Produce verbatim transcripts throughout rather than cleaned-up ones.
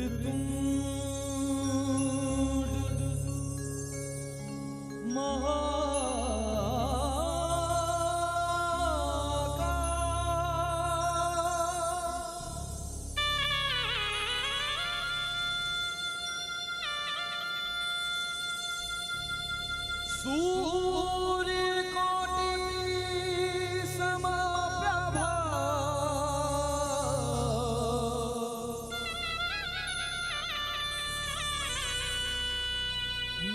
वक्रतुंड महाकाय। सूर्यकोटि समप्रभा।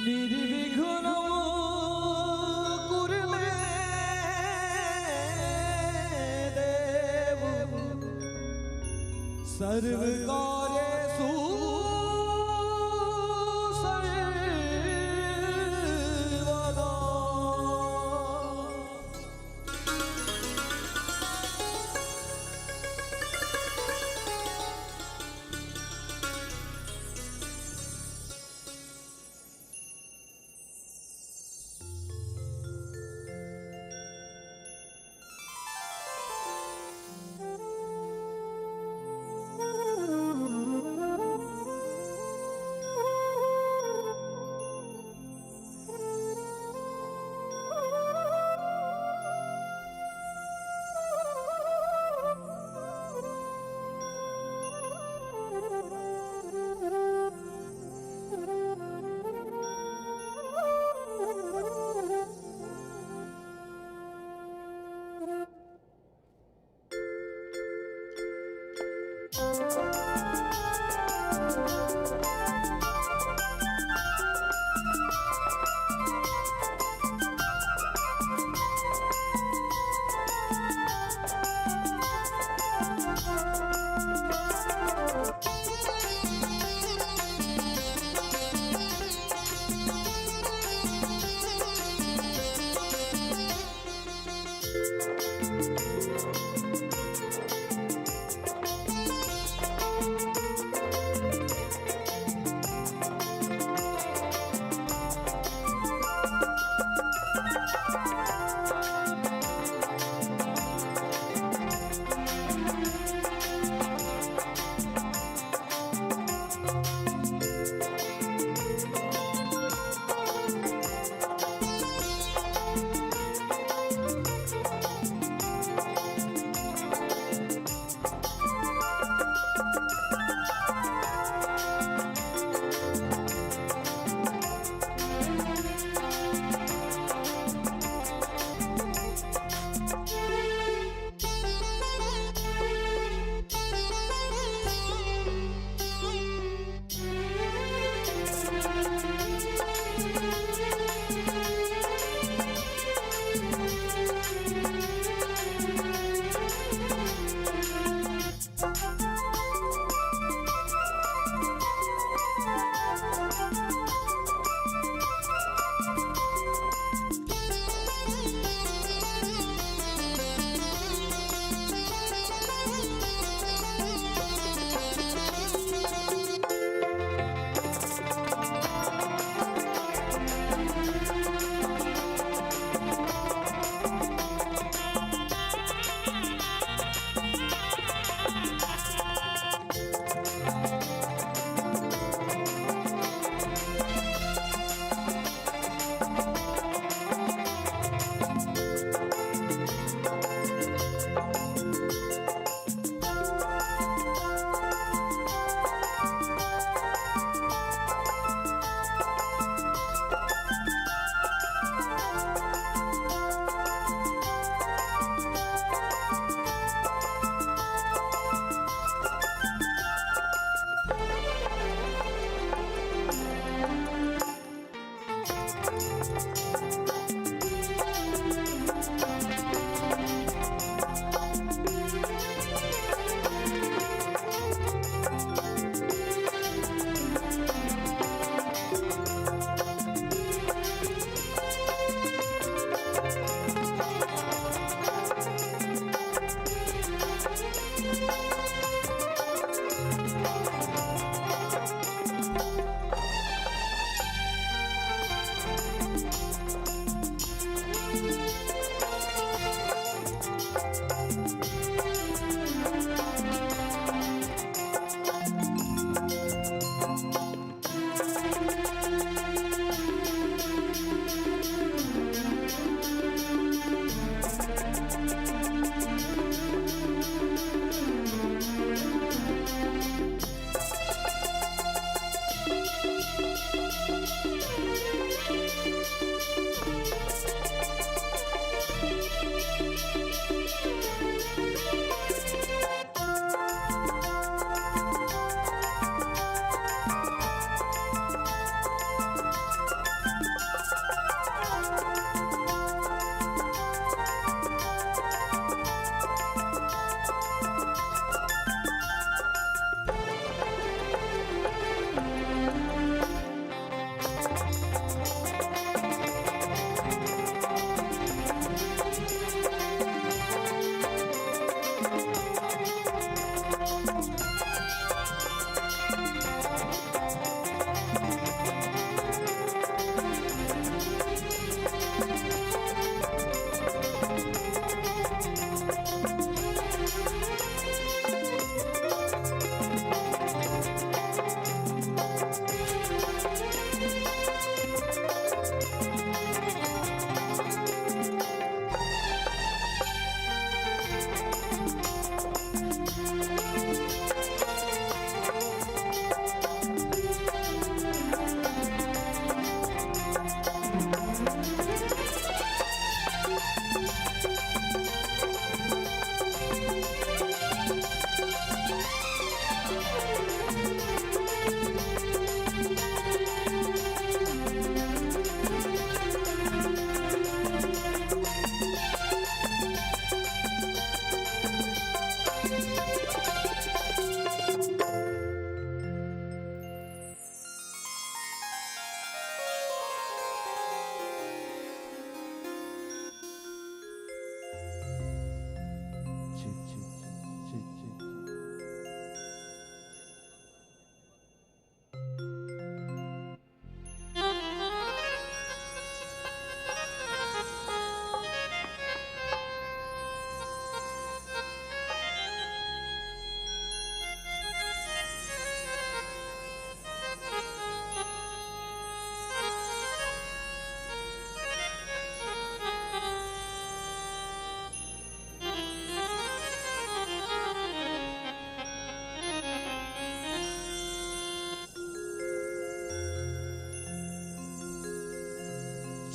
निर्विघ्नं कुरु मे देव सर्वकार्येषु सर्वदा।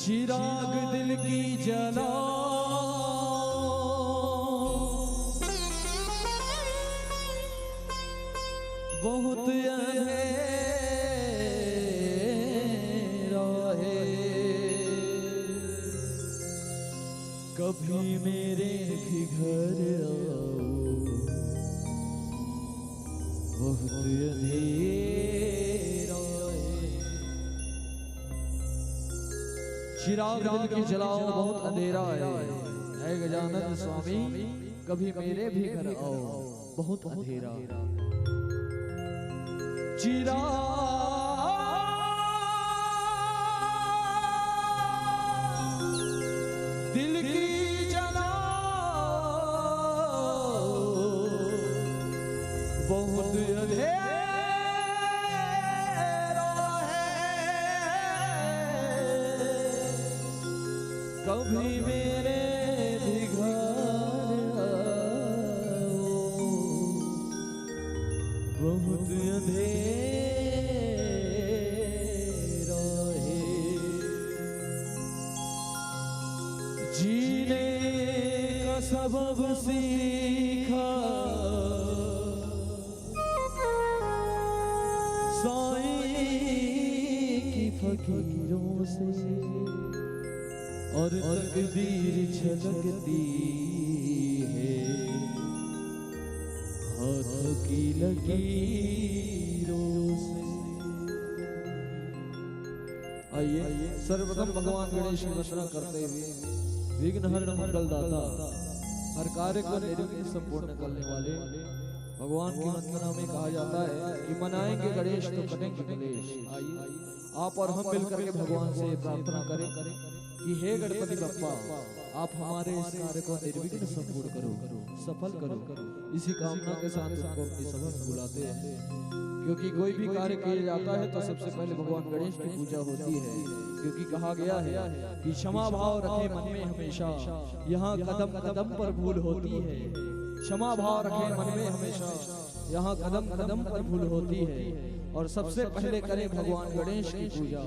चिराग दिल की जलाओ, बहुत अंधेरा है। कभी मेरे भी घर आओ, बहुत अंधेरा है। चिराग दिल की जलाओ, बहुत अंधेरा है। हे गजानन स्वामी, कभी मेरे भी घर आओ, बहुत अंधेरा। चिराग दिल की जलाओ, बहुत अंधेरा है। कभी मेरे भी घर आओ, बहुत अंधेरा है। जीने का सबब सीखा साईं की फकीरों से, और तकदीर झलकती है हाथों की लकीरों से। आइए, सर्वप्रथम भगवान गणेश की वंदना करते हुए, विघ्न हरण मंगल दाता, हर कार्य को निर्विघ्न संपूर्ण करने वाले भगवान की वंदना में कहा जाता है कि मनाएंगे गणेश तो कटेंगे कलेश। आइए, आप और हम मिलकर के भगवान से प्रार्थना करें कि हे गणपति बप्पा, आप हमारे इस कार्य को निर्विघ्न संपूर्ण करो, सफल करो। इसी कामना के साथ उनको अपनी सभा में बुलाते हैं, क्योंकि कोई भी कार्य किया जाता है तो सबसे पहले भगवान गणेश की पूजा होती है, क्योंकि कहा गया है कि क्षमा भाव रखें मन में हमेशा, यहाँ कदम कदम पर भूल होती है। क्षमा भाव रखें मन में हमेशा, यहाँ कदम कदम पर भूल होती है, और सबसे पहले करें भगवान गणेश की पूजा,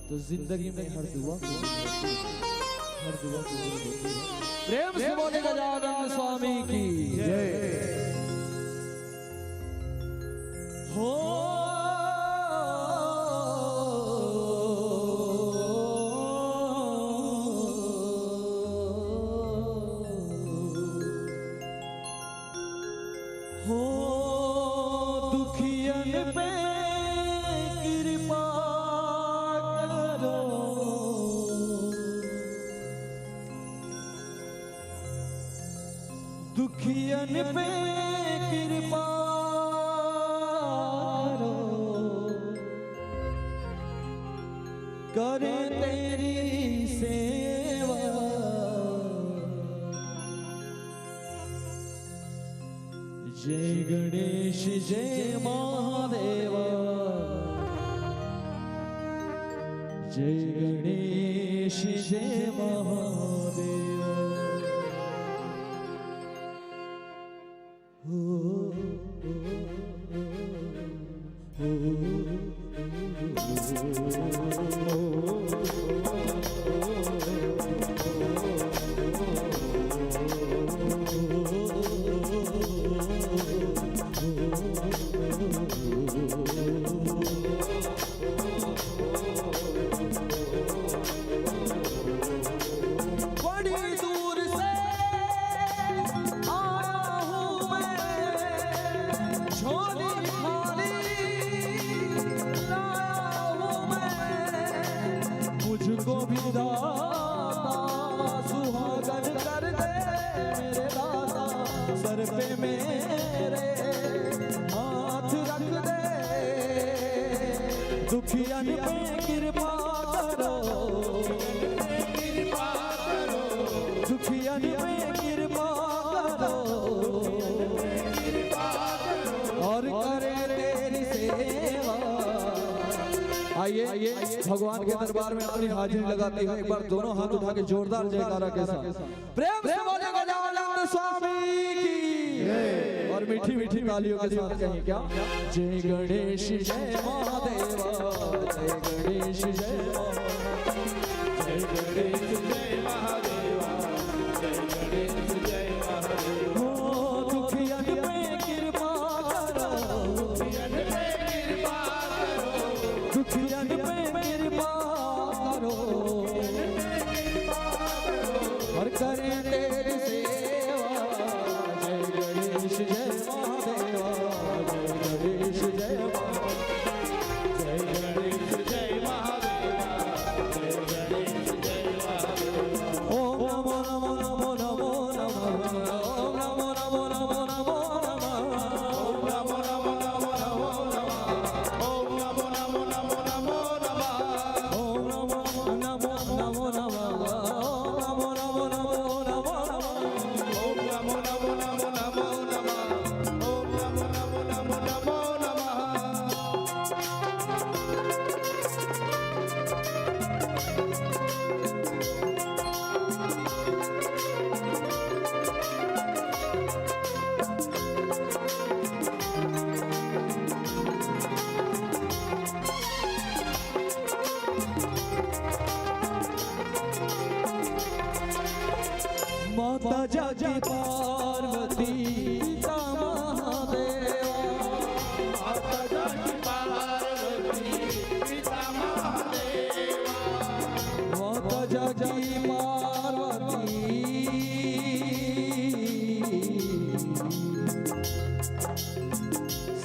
तो जिंदगी में हर दुआ कबूल होती है, हर दुआ कबूल होती है। प्रेम से बोले गजानन स्वामी की जय। हो हो दुखियन पे कृपा करो, दुखियन पे कृपा करो, करें तेरी सेवा। जय गणेश जय महादेवा, जय गणेश जय महादेवा। हो, हो, हो, हो। बड़ी दूर से आया हूँ मैं, झोली खाली लाया हूँ मैं। मुझको भी दाता सुहागन कर दे मेरे दाता, सर पे मेरे हाथ रख दे। दुखियन पे कृपा करो, कृपा करो, दुखियन पे कृपा करो, कृपा करो, और करे तेरी सेवा। आइए, आइए, भगवान के दरबार में अपनी हाजिरी लगाते हुए एक बार दोनों हाथ उठा के जोरदार जयकारा के साथ प्रेम से बोले गजानन स्वामी की। और मीठी मीठी तालियों के साथ कहें क्या? जय गणेश जय महादेवा, जय गणेश जय महादेवा, जय गणेश। गणेश जय महादेवा, जय गणेश जय महादेवा। हो दुखियन पे कृपा करो, दुखियन पे कृपा करो, दुखियन पे कृपा करो, और करें तेरी सेवा। जय गणेश जय महादेवा, जय गणेश जय महादेवा, जय गणेश जय महादेवा, जय गणेश जय महादेवा। ओम नमो नमो नमो नमः, ओम नमो नमो नमो नमः, ओम नमो नमो नमो नमो नमः, ओम नमो नमो नमो नमो नमः, ओम नमो नमो नमो नमः, ओम नमो नमो नमो नमः, ओम नमो नमो नमो नमो नमः, ओम नमो नमो नमो नमो नमः। माता जागी पार्वती पिता महादेवा, माता जागी पार्वती पिता महादेवा, माता जागी पार्वती।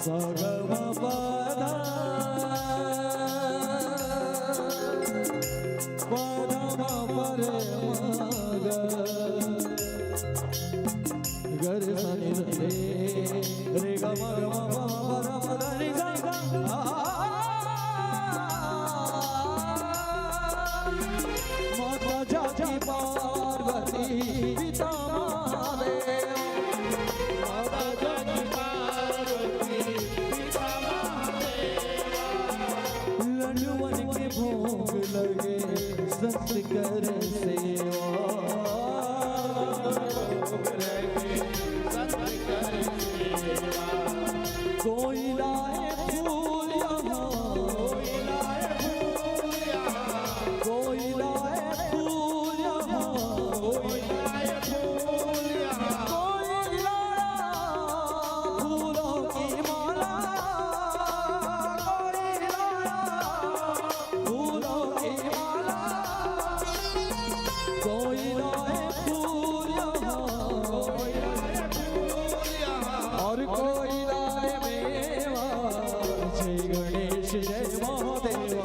सा ग म प ध, प ध म प रे म ग, ग रे सा नि ध रे, रे ग म ग म प म प ध म ध नि सा। आ, माता जागी पार्वती पिता महादेव, माता जागी पार्वती पिता महादेव। लड्डुअन के भोग लगे, संत कर सेवा। भोग लगे, संत कर सेवा। कोई लाए फूल यहाँ, कोई लाए फूल यहाँ, कोई लाए फूल यहाँ, कोई लाए फूल यहाँ, कोई लाया फूलों की माला, कोई लाया फूलों की माला। कोई लाए फूल यहाँ, कोई लाए फूल यहाँ, और कोई लाए मेवा। जय गणेश जय महादेवा।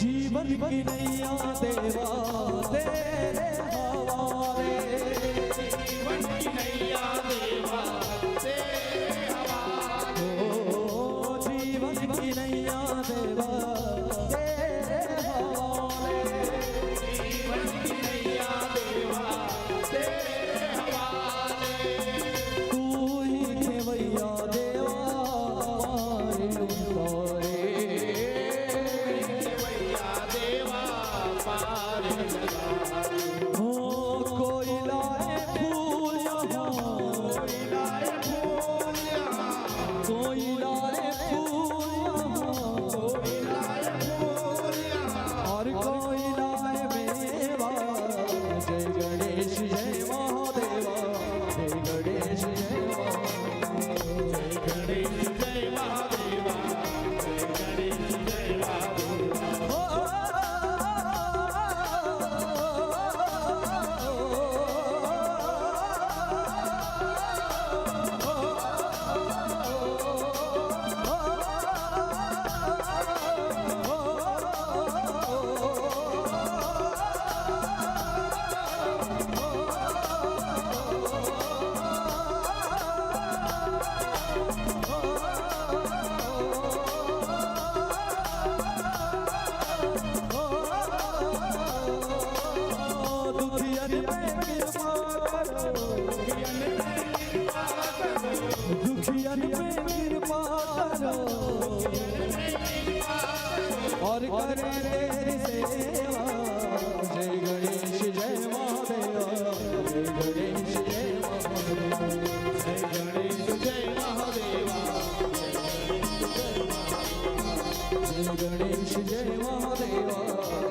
जीवन की नैया देवा तेरे हवाले। जीवन की नैया देवा तेरे हवाले। ओ जीवन की नैया देवा तेरे हवाले। जीवन की नैया देवा तेरे हवाले। तू ही खेवैया देवा हमारे ऊपर। देवा पार लगा। हो कोई लाए फूल यहाँ, कोई लाए फूल यहाँ, कोई लाए फूल यहाँ, कोई लाए फूल यहाँ, और कोई लाए मेवा। जय गणेश जय महादेवा, जय गणेश जय महादेवा, जय गणेश जय महादेवा। करे तेरी सेवा। जय गणेश जय महादेवा। जय गणेश जय महादेवा। जय गणेश जय महादेवा। जय गणेश जय महादेवा।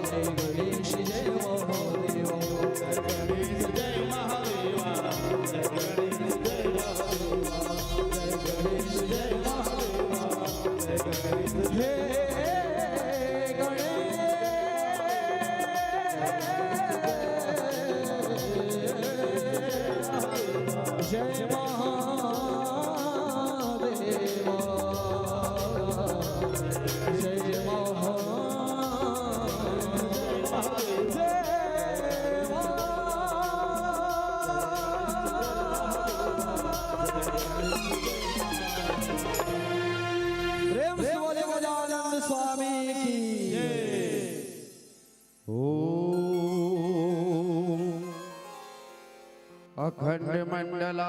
जय गणेश जय महादेवा। जय गणेश जय महादेवा। जय गणेश जय महादेवा। जय गणेश जय महादेवा। जय गणेश हे गणेश जय महादेवा। जय महादेवा। जय महादेवा। प्रेम से बोले गजानंद स्वामी की। ओम अखंड मंडलाकारं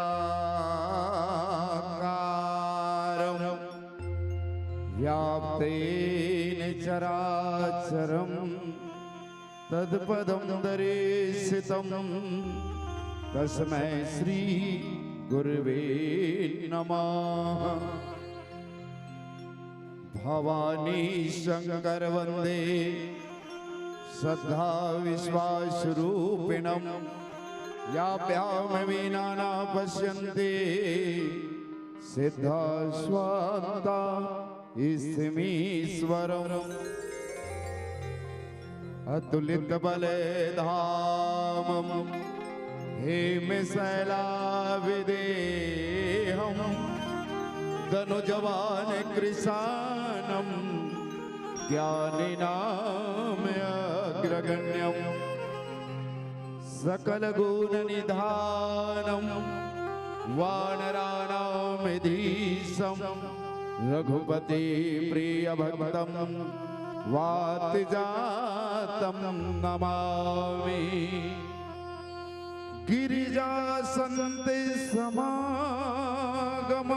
व्याप्तेन चराचरं तत्पदं दर्शितं तस्मै श्री गुरुवे नमः। भवानी शंकर वंदे श्रद्धा विश्वास रूपिणं। याभ्यामविना न पश्यन्ति सिद्धा स्वान्ता इष्टमीश्वरम्। अतुलित बल धामम हेम शैलाविदेहम। धनुजवान कृशानम ज्ञानिनाम अग्रगण्यम। सकल गुण निधानम वानराणाम धीशम। रघुपति प्रिय भक्तम वात जातम नमामि। गिरिजा संत समागम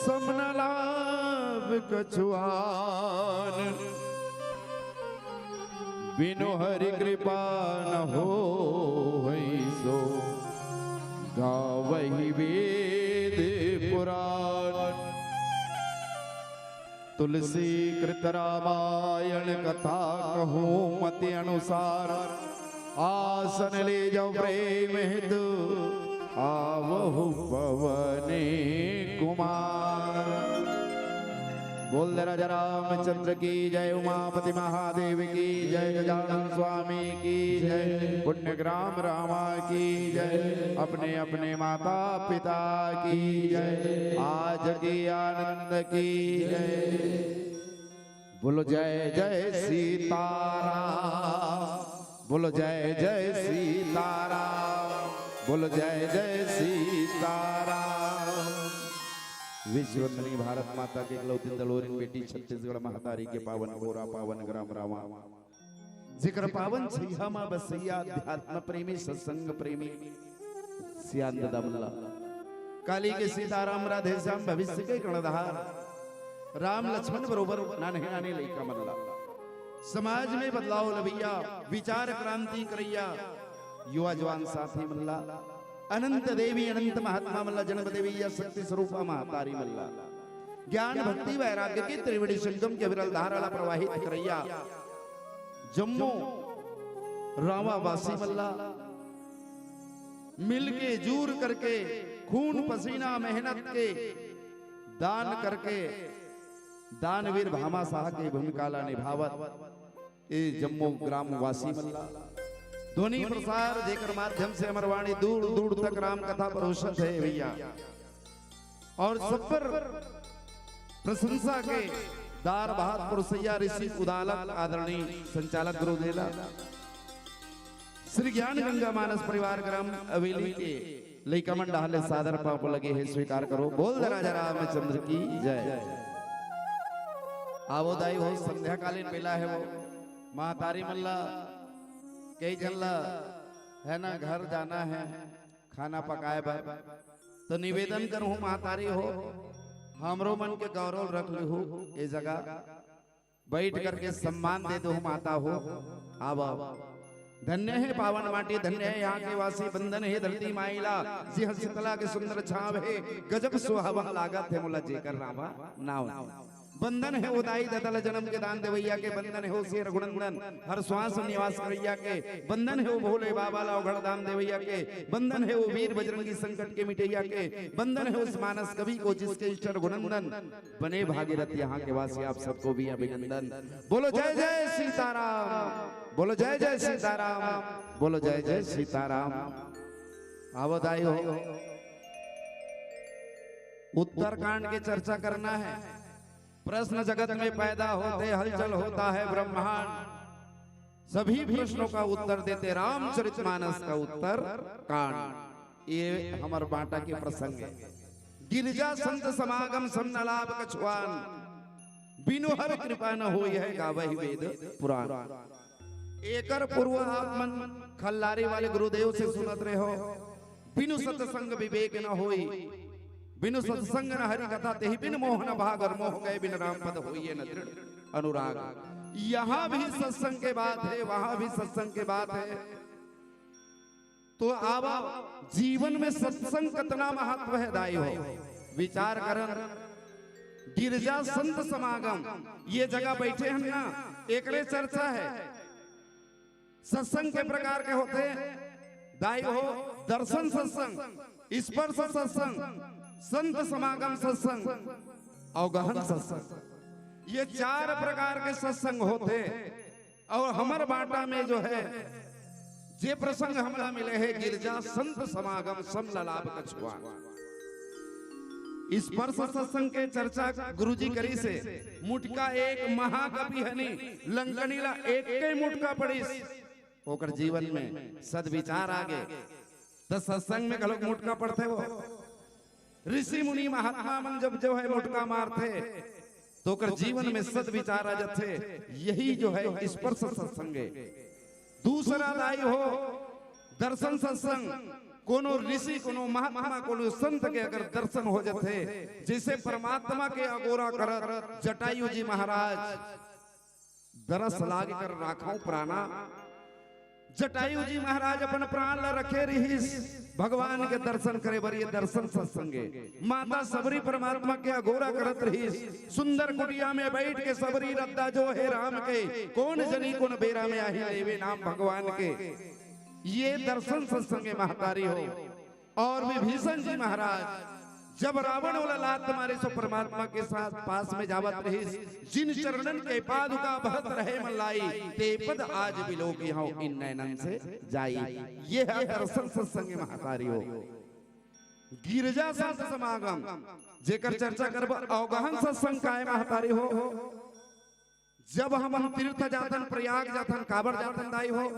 समनलाभ कछुआन। बिनु हरि कृपा न होई सो गावहि वेद पुराण। तुलसी कृत रामायण कथा कहूँ मति अनुसार। आसन लीजउ प्रेम हेतु आवहु पवन कुमार। बोल राजा रामचंद्र की जय, उमापति महादेव की जय, गजानन स्वामी की जय, पुण्य ग्राम रामा की जय, अपने अपने माता पिता की जय, आज की आनंद की जय। बोलो जय जय सीताराम। बोलो जय जय सीताराम। बोलो जय जय सीताराम। विश्ववंदनी भारत माता के इकलौती दुलौरिन बेटी छत्तीसगढ़ महतारी के पावन कोरा पावन ग्राम रावा, जेकर पावन छइहा म बसइया अध्यात्म प्रेमी सत्संग प्रेमी सियान ददा मन ला काली के सीताराम राधेश्याम भविष्य के कर्णधार राम लक्ष्मण बरोबर नान्हे नान्हे लइका मन ला समाज में बदलाव लवइया विचार क्रांति करइया युवा जवान साथी मन ला अनंत देवी अनंत महात्मा मन ला जन्म देवइया शक्ति स्वरूपा महतारी मन ला ज्ञान भक्ति वैराग्य के त्रिवेणी संगम के विरल धारा ला प्रवाहित करइया जम्मो रावा वासी मन ला मिलके जुर करके खून पसीना मेहनत के दान करके दानवीर भामाशाह के भूमिका ला निभावत ए जम्मो ग्रामवासी मन ला ध्वनि प्रसार जेकर माध्यम से हमर वाणी दूर दूर तक राम कथा परोसत हे भइया। अउ सब्बर प्रशंसा के दार बहात पुरसैया ऋषि उदालक आदरणीय संचालक गुरुदेव ला श्री ज्ञान गंगा मानस परिवार ग्राम अवेली के लइका मन डहार ले सादर पांव लगे हे, स्वीकार करो। बोल दे राजा रामचंद्र की जय। आवो दाई हो, संध्याकालीन बेला हे वो, महतारी मन ला कई झन ला हे ना घर जाना हे खाना पकाए बर, तो निवेदन करहूं महतारी हो, हमरो मन के गौरव रख लेहू, ए जगह बैठ करके सम्मान दे दो माता हो। आवा, धन्य हे पावन माटी, धन्य हे यहाँ के वासी, बंदन हे धरती माई ला, जिहाँ शीतला के सुंदर छाँव हे, गजब सुहावा लागत हे मोला जेकर नावा नाव। बंदन हे ओ दाई ददा ला जनम के दान देवइया के, बंदन हे ओ शेर रघुनंदन हर श्वास निवास करइया के, बंदन हे ओ भोले बाबा ला ओ घड़धाम देवइया के, बंदन हे ओ वीर बजरंगी संकट के मिटइया के, बंदन हे उस मानस कवि को जिसके इष्ट रघुनंदन। बने भागीरथ यहाँ के वासी, आप सबको भी अभिनंदन। बोलो जय जय सीताराम, बोलो जय जय सीताराम, बोलो जय जय सीताराम। आवत आए हो, उत्तरकांड के चर्चा करना है। प्रश्न जगत में पैदा होते, हलचल होता है ब्रह्मांड। सभी प्रश्नों का उत्तर देते रामचरितमानस का उत्तर कांड। ये हमर बांटा के प्रसंग है। गिरजा संत समागम सम न लाभ कछुआन, बिनु हर कृपा न होई है गावहि वेद पुराण। एकर पूर्व आप मन खल्लारी वाले गुरुदेव से सुनत रहे हो, बिनु सत्संग विवेक न होई, बिनु सत्संग न हरि कथा, तेहि बिन मोह न भाग, और मोह गए बिन राम पद होइए न दृढ़ अनुराग। यहाँ भी सत्संग के बात है, वहां भी सत्संग के बात है। तो आवा, जीवन में सत्संग कितना महत्व है दाई हो, विचार करन। गिरजा संत समागम, ये जगह बैठे हैं ना, एकरे चर्चा है। सत्संग के प्रकार के होते दाई हो, दर्शन सत्संग, स्पर्श सत्संग, संत समागम सत्संग और गहन सत्संग, ये चार प्रकार के सत्संग होते। और हमर बांटा में जो है, जे प्रसंग हमला मिले है, गिरजा संत समागम सम न लाभ कछुआ। स्पर्श सत्संग के चर्चा गुरुजी करिस हे, मुटका एक महाकवि हनी, लंकनी ला एक के मुटका पड़िस, ओकर जीवन में सदविचार आ गे। त सत्संग में घलोक मुटका पड़थे वो। ऋषि मुनि महात्मा मन जब जो है मुटका मारथे, तो ओकर जीवन में सदविचार आ जाथे। यही जो है स्पर्श सत्संग है। दूसरा दाई हो दर्शन सत्संग, कोनो ऋषि, कोनो महात्मा, कोनो संत के अगर दर्शन हो जाथे, जैसे परमात्मा के अगोरा करत जटायु जी महाराज, दरस लाग कर राखव प्राणा। जटायु जी महाराज अपन प्राण ला रखे रहिस भगवान के दर्शन करे बर। ये दर्शन सत्संग हे। माता सबरी परमात्मा के अगोरा करत रहिस। सुंदर कुटिया में बैठ के सबरी रद्दा जो हे राम के, कोन जनी कोन बेरा में आही लेवे नाम भगवान के। ये दर्शन सत्संग हे महतारी हो। और विभीषण जी महाराज जब रावण वाला लात मारे सो परमात्मा के साथ पास में जावत रहिस, जिन चरणन के पादुका बहत रहे मन लाई, ते पद आज बिलोक हौं इन नैनन से जाई। ये है दर्शन सत्संग महतारी हो। गिरजा संत समागम जेकर चर्चा करब, अवगहन सत्संग काय महतारी हो। जब हमन तीर्थ जाथन, प्रयाग जाथन, काबर जाथन दाई हो?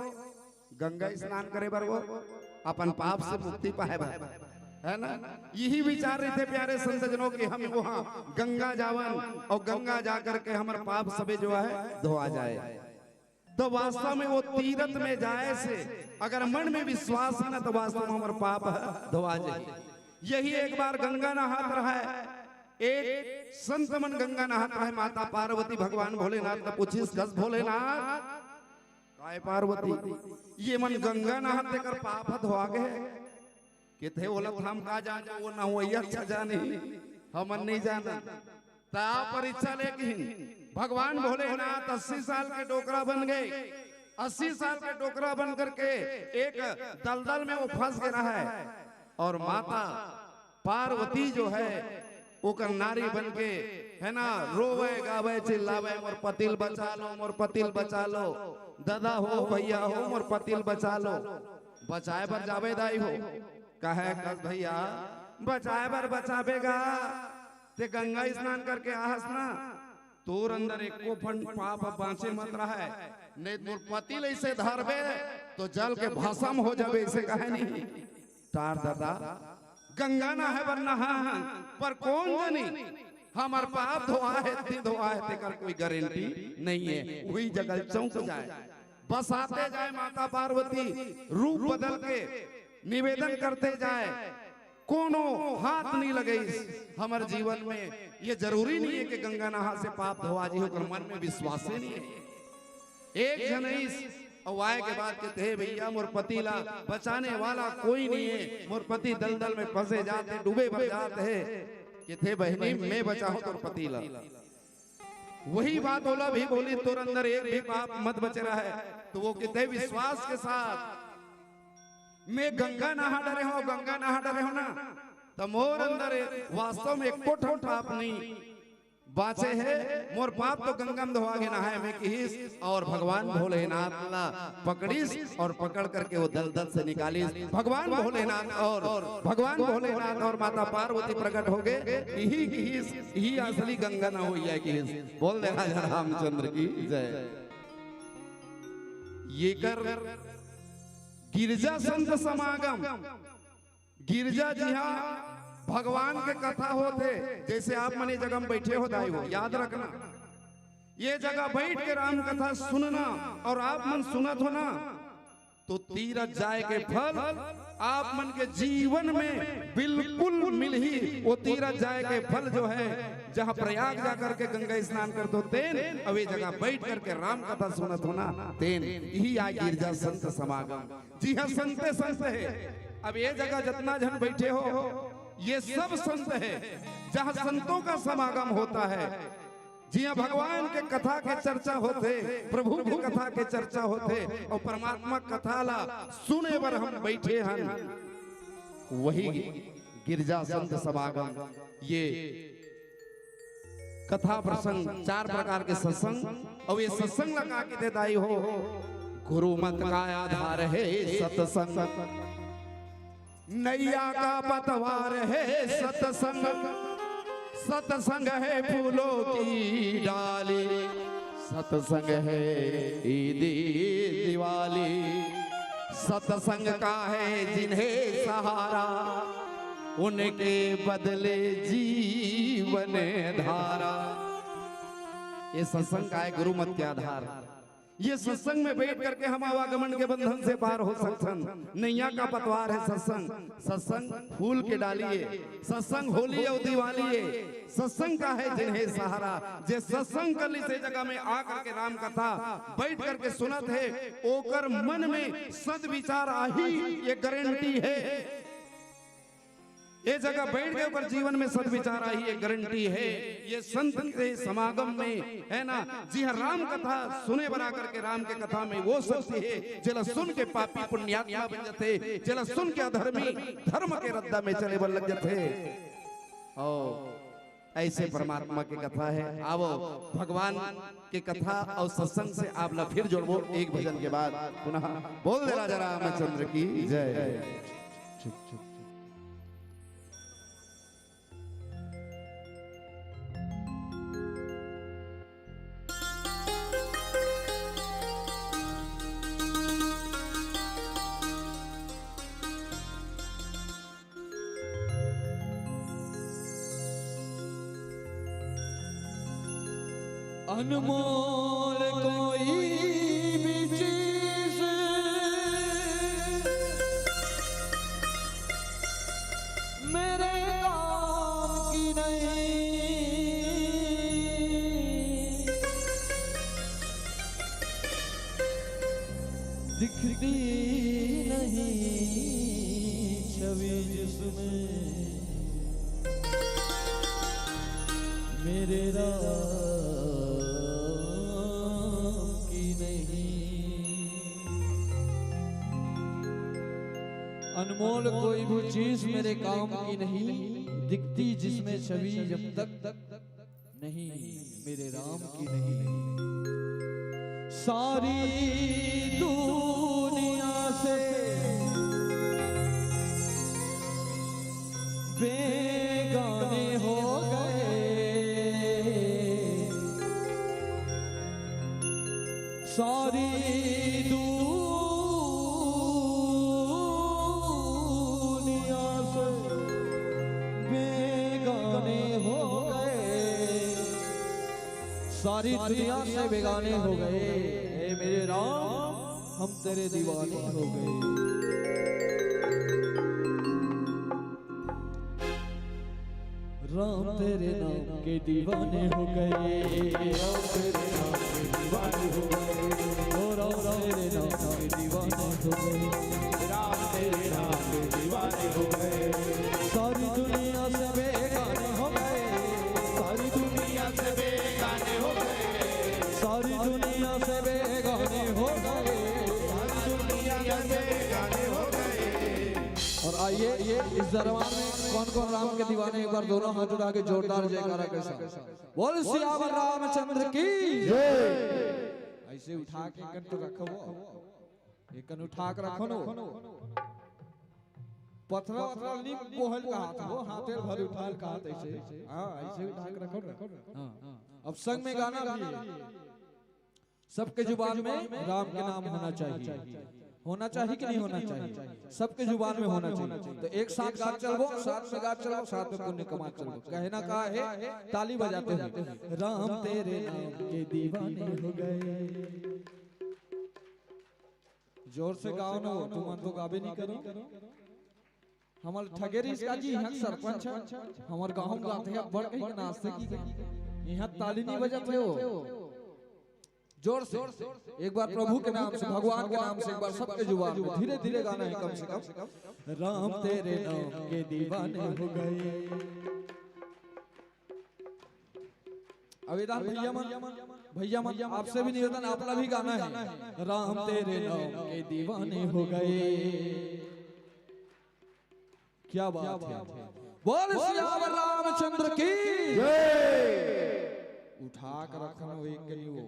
गंगा स्नान करे बर, वो अपन पाप से मुक्ति पाए बर, है ना? यही विचार रहिथे प्यारे संत जनों के, हम वहाँ गंगा जावन और गंगा जा करके हमर पाप सबे जो है धोआ जाए। तो वास्तव में वो तीर्थ में जाए से अगर मन में विश्वास है ना, तो वास्तव में हमर पाप धोआ जाए। यही एक बार गंगा नहात रहे, एक संत मन गंगा नहात रहे, माता पार्वती भगवान भोलेनाथ ला पूछिस, कस भोलेनाथ, काय पार्वती, ये मन गंगा नहात तेकर पाप ह धोआ गे? केथे ओला हम का जान, वो नहवइया अच्छा जानी, हमन नहीं जानन। ता परीक्षा लेकिन भगवान भोलेनाथ अस्सी साल के डोकरा बन गए। अस्सी साल के डोकरा बन करके एक दलदल में वो फंस गया है। और माता पार्वती जो है, ओकर नारी बन के, है ना, रोवे, गावे, चिल्लावे, "मोर पतिल बचा लो, मोर पतिल बचा लो, दादा हो, भैया हो, मोर पतिल बचा लो।" बचाए बर जावे दाई हो, कहे, "कस भैया, बचाए बर बचाबे गा, ते गंगा स्नान करके आहस ना, तोर अंदर एको फन पाप बाँचे मत रहे, नहीं तो मोर पतिल ऐसे धरबे, तो जल के भसम हो जाबे," ऐसे कहे नहीं। टार दादा, गंगा नहाए बर नहा हन, पर कोन जनी हमर पाप धोआ हे, ती धोआ हे, तेकर कोई गारंटी नहीं है। वही जगह चौंक जाए, बसाते जाए माता पार्वती, रूप बदल के निवेदन करते जाए, कोनो हाथ नहीं लगइस हमर जीवन में। ये जरूरी नहीं है कि गंगा नहा से पाप धोवा जी, ओकर मन में विश्वास ही नहीं है। एक झन अइस अउ आए के बाद कहते, "हे भैया, मोर पति ला बचाने वाला कोई नहीं है, मोर पति दलदल में फंसे जाते, डूबे बर जाते हैं।" कहते, "बहिनी, मैं बचाहूं तोर पति ला।" वही बात ओला भी बोली, "तोर अंदर एक भी पाप मत बचे रहे।" तो वो कहते, "विश्वास के साथ मैं गंगा नहा डरे हूं, गंगा नहा डरे हूं ना, तो मोर अंदर वास्तव में एको ठन पाप नहीं बाचे हे, मोर पाप तो गंगा में धोवा गे नहाए में," किहिस, और भगवान भोलेनाथ ला पकड़िस और पकड़ करके वो दलदल से निकालिस। भगवान भोलेनाथ और भगवान भोलेनाथ और माता पार्वती प्रकट हो गए। यही किहिस, यही असली गंगा ना होइया किहिस। बोल दे राजा रामचंद्र की जय। ये कर गिरजा संत समागम, गिरजा जिहां भगवान के कथा होथे, जैसे आप मन ये जगह में बैठे हो दाई हो, याद रखना, ये जगह बैठ के राम कथा सुनना और आप मन सुनत हो ना, तो तीरथ जाए के फल आप मन के जीवन में बिल्कुल मिलही। वो तीरथ जाए के फल जो है, जहां प्रयाग जाकर के गंगा स्नान करते हो तेन, अब ये जगह बैठ करके राम कथा सुनत हो ना तेन, यही आ गिरजा संत समागम। जी हाँ, संते संत है। अब ये जगह जितना झन बैठे हो, ये सब संत है, जहाँ संतों का समागम होता है, जिहाँ भगवान के कथा के चर्चा होथे, प्रभु के कथा के चर्चा होथे और परमात्मा कथा ला सुने बर हम बैठे हन, वही गिरजा संत समागम। ये कथा प्रसंग, चार प्रकार के सत्संग, अउ ये सत्संग ला का कहिथे दाई हो? गुरु मत का आधार है सत्संग, नैया का पतवार है सत्संग, सत्संग है फूलों की डाली, सत्संग है ईदी दिवाली, सत्संग का है जिन्हें सहारा, उनके बदले जीवन धारा। ये सत्संग का है गुरु मत के आधार। ये सत्संग में बैठ करके हम आवागमन के बंधन से पार हो सकथन। नैया का पतवार है सत्संग। सत्संग फूल के डाली है, सत्संग होली अउ दिवाली है। सत्संग का है जिन्हें सहारा, जे सत्संग कली से जगह में आ करके राम कथा बैठ करके सुनत है, ओकर मन में सद्विचार आही, ये गारंटी है। ये जगह बैठ के ओकर जीवन में सद्विचार आही, ये गारंटी है। ये संत के समागम में, है ना, जिहाँ राम कथा सुने बर आकर के राम के कथा में वो शक्ति है, जेला सुन के पापी पुण्यात्मा बन जाथे, जेला सुन के अधर्मी धर्म के रद्दा में चले बर लग जाथे। और ऐसे परमात्मा के कथा है। आवो, भगवान के कथा और सत्संग से आप ला फिर जोड़बो एक भजन के बाद पुनः। बोल दे राजा रामचंद्र की जय। अनमोल कोई भी चीज मेरे काम की नहीं, दिखती नहीं छवि जिसमें मेरे राम की नहीं। अनमोल कोई भी चीज मेरे काम की नहीं, दिखती जिसमें छवि जब तक नहीं मेरे राम की नहीं। सारी दुनिया से बेगाने हो गए, सारी दुनिया से बेगाने हो गए, सारी दुनिया से बेगाने हो गए। हे मेरे राम, हम तेरे दीवाने हो गए। राम तेरे नाम के दीवाने हो गए। राम तेरे नाम के दीवाने हो गए। ओ राम तेरे नाम के दीवाने हो गए। राम तेरे नाम के दीवाने हो गए। सारी दुनिया से बेगाने हो गए। सारी दुनिया से बेगाने हो गए। सारी दुनिया से बेगाने हो गए। सारी दुनिया से बेगाने हो गए। और आइए, इस दरबार में कौन कौन राम के दीवाने, एक बार दोनों हाथ उठा के जोरदार जयकारा के साथ बोल सियावर रामचंद्र की। ऐसे उठा के एक कन तो रखो, एक कन उठा के रखो ना। पथरा वथरा नी बोहल का हाथ हो, हाथे भर उठा के हाथ ऐसे, हाँ, ऐसे उठा के रखो ना। हाँ, अब संग में गाना भी है। सबके जुबान में राम के नाम होना चाहिए। होना चाहिए कि नहीं होना चाहिए? सबके जुबान में होना चाहिए। तो एक साथ गात चलबो, साथ में गात चलबो, साथ में पुण्य कमात चलबो। कहना का है? ताली बजाते हुए, राम तेरे नाम के दीवाने हो गए। जोर से गाओ ना, तुमन तो गाबे नहीं करो। हमर ठगेरी इसका जी, यहाँ सरपंच है, हमर गाँव में गाते हैं, बढ़ के नाचते की। यहाँ ताली नहीं बजाते हो। जोर से एक बार प्रभु के नाम से, भगवान के नाम से एक बार सबके जुबान में धीरे धीरे गाना है, कम से कम। राम तेरे नाम के दीवाने हो गए। अब इधर भैया मन, भैया मन, आपसे भी निवेदन, आप ला भी गाना है, राम तेरे नाम के दीवाने हो गए। क्या बात है, बोल सियावर रामचंद्र की। उठा के रखना एक कनी वो।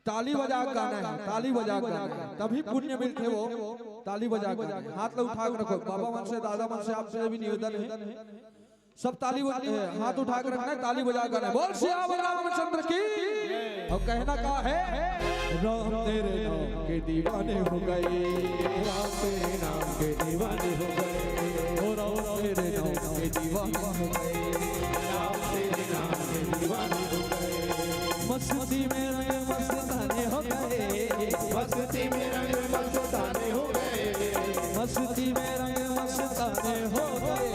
ताली बजा के गाना है, ताली बजा के गाना है, तभी पुण्य मिलथे वो। ताली बजा के गाना है, हाथ ला उठा के रखो। बाबा मन से, दादा मन से, आपसे भी निवेदन है, सब ताली बज-, ए, हाथ उठा के रखना है, ताली बजा के गाना है। बोल सियावर रामचंद्र की। और कहना का है? राम तेरे नाम के दीवाने हो गए। राम तेरे नाम के दीवाने हो गए। ओ राम तेरे नाम के दीवाने हो गए। राम तेरे नाम के दीवाने हो गए। मस्ती में रंग मस्ताने हो गए। मस्ती में रंग मस्ताने हो गए। मस्ती में रंग मस्ताने हो गए।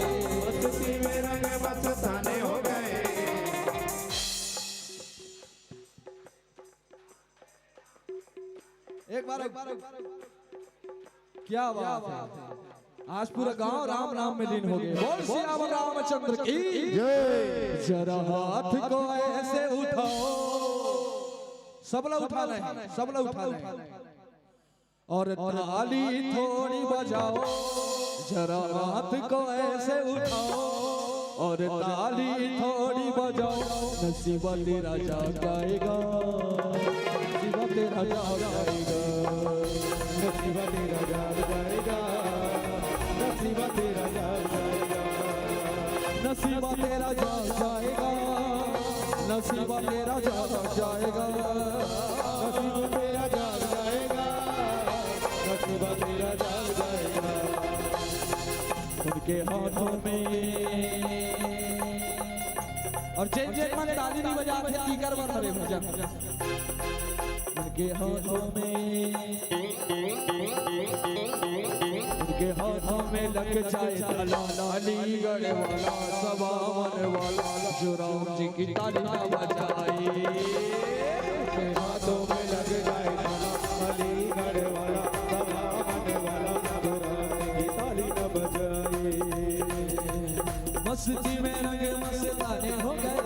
मस्ती में रंग मस्ताने हो गए। एक बार, एक बार, क्या बात है। आज पूरा गांव राम नाम में लीन हो गए। बोल सियावर रामचंद्र की। जरा हाथ को ऐसे उठाओ, सबला उठा रहे हैं, सबला उठा रहे हैं। और ताली थोड़ी बजाओ, जरा हाथ को ऐसे उठाओ और ताली थोड़ी बजाओ। नसीबा तेरा जाग जाएगा, नसीबा तेरा जाग जाएगा, नसीबा तेरा जाग जाएगा, नसीबा तेरा जाग जाएगा, नसीबा तेरा जाग जाएगा, नसीबा तेरा जाग जाएगा, नसीबा तेरा जाग जाएगा, नसीबा तेरा जाग जाएगा। उनके हाथों में और जेन जेन मन ताली नहीं बजा थे, तीकर बर हरे भजन। उनके हाथों में, उनके हाथों में लग जाए ताला, अलीगढ़ वाला, सवावन वाला, जो राम जी की ताली ना बजाए। उनके हाथों में लग जाए ताला, अलीगढ़ वाला, सवावन वाला, जो राम जी की ताली ना बजाए। मस्ती में रंग मस्ताने हो गए।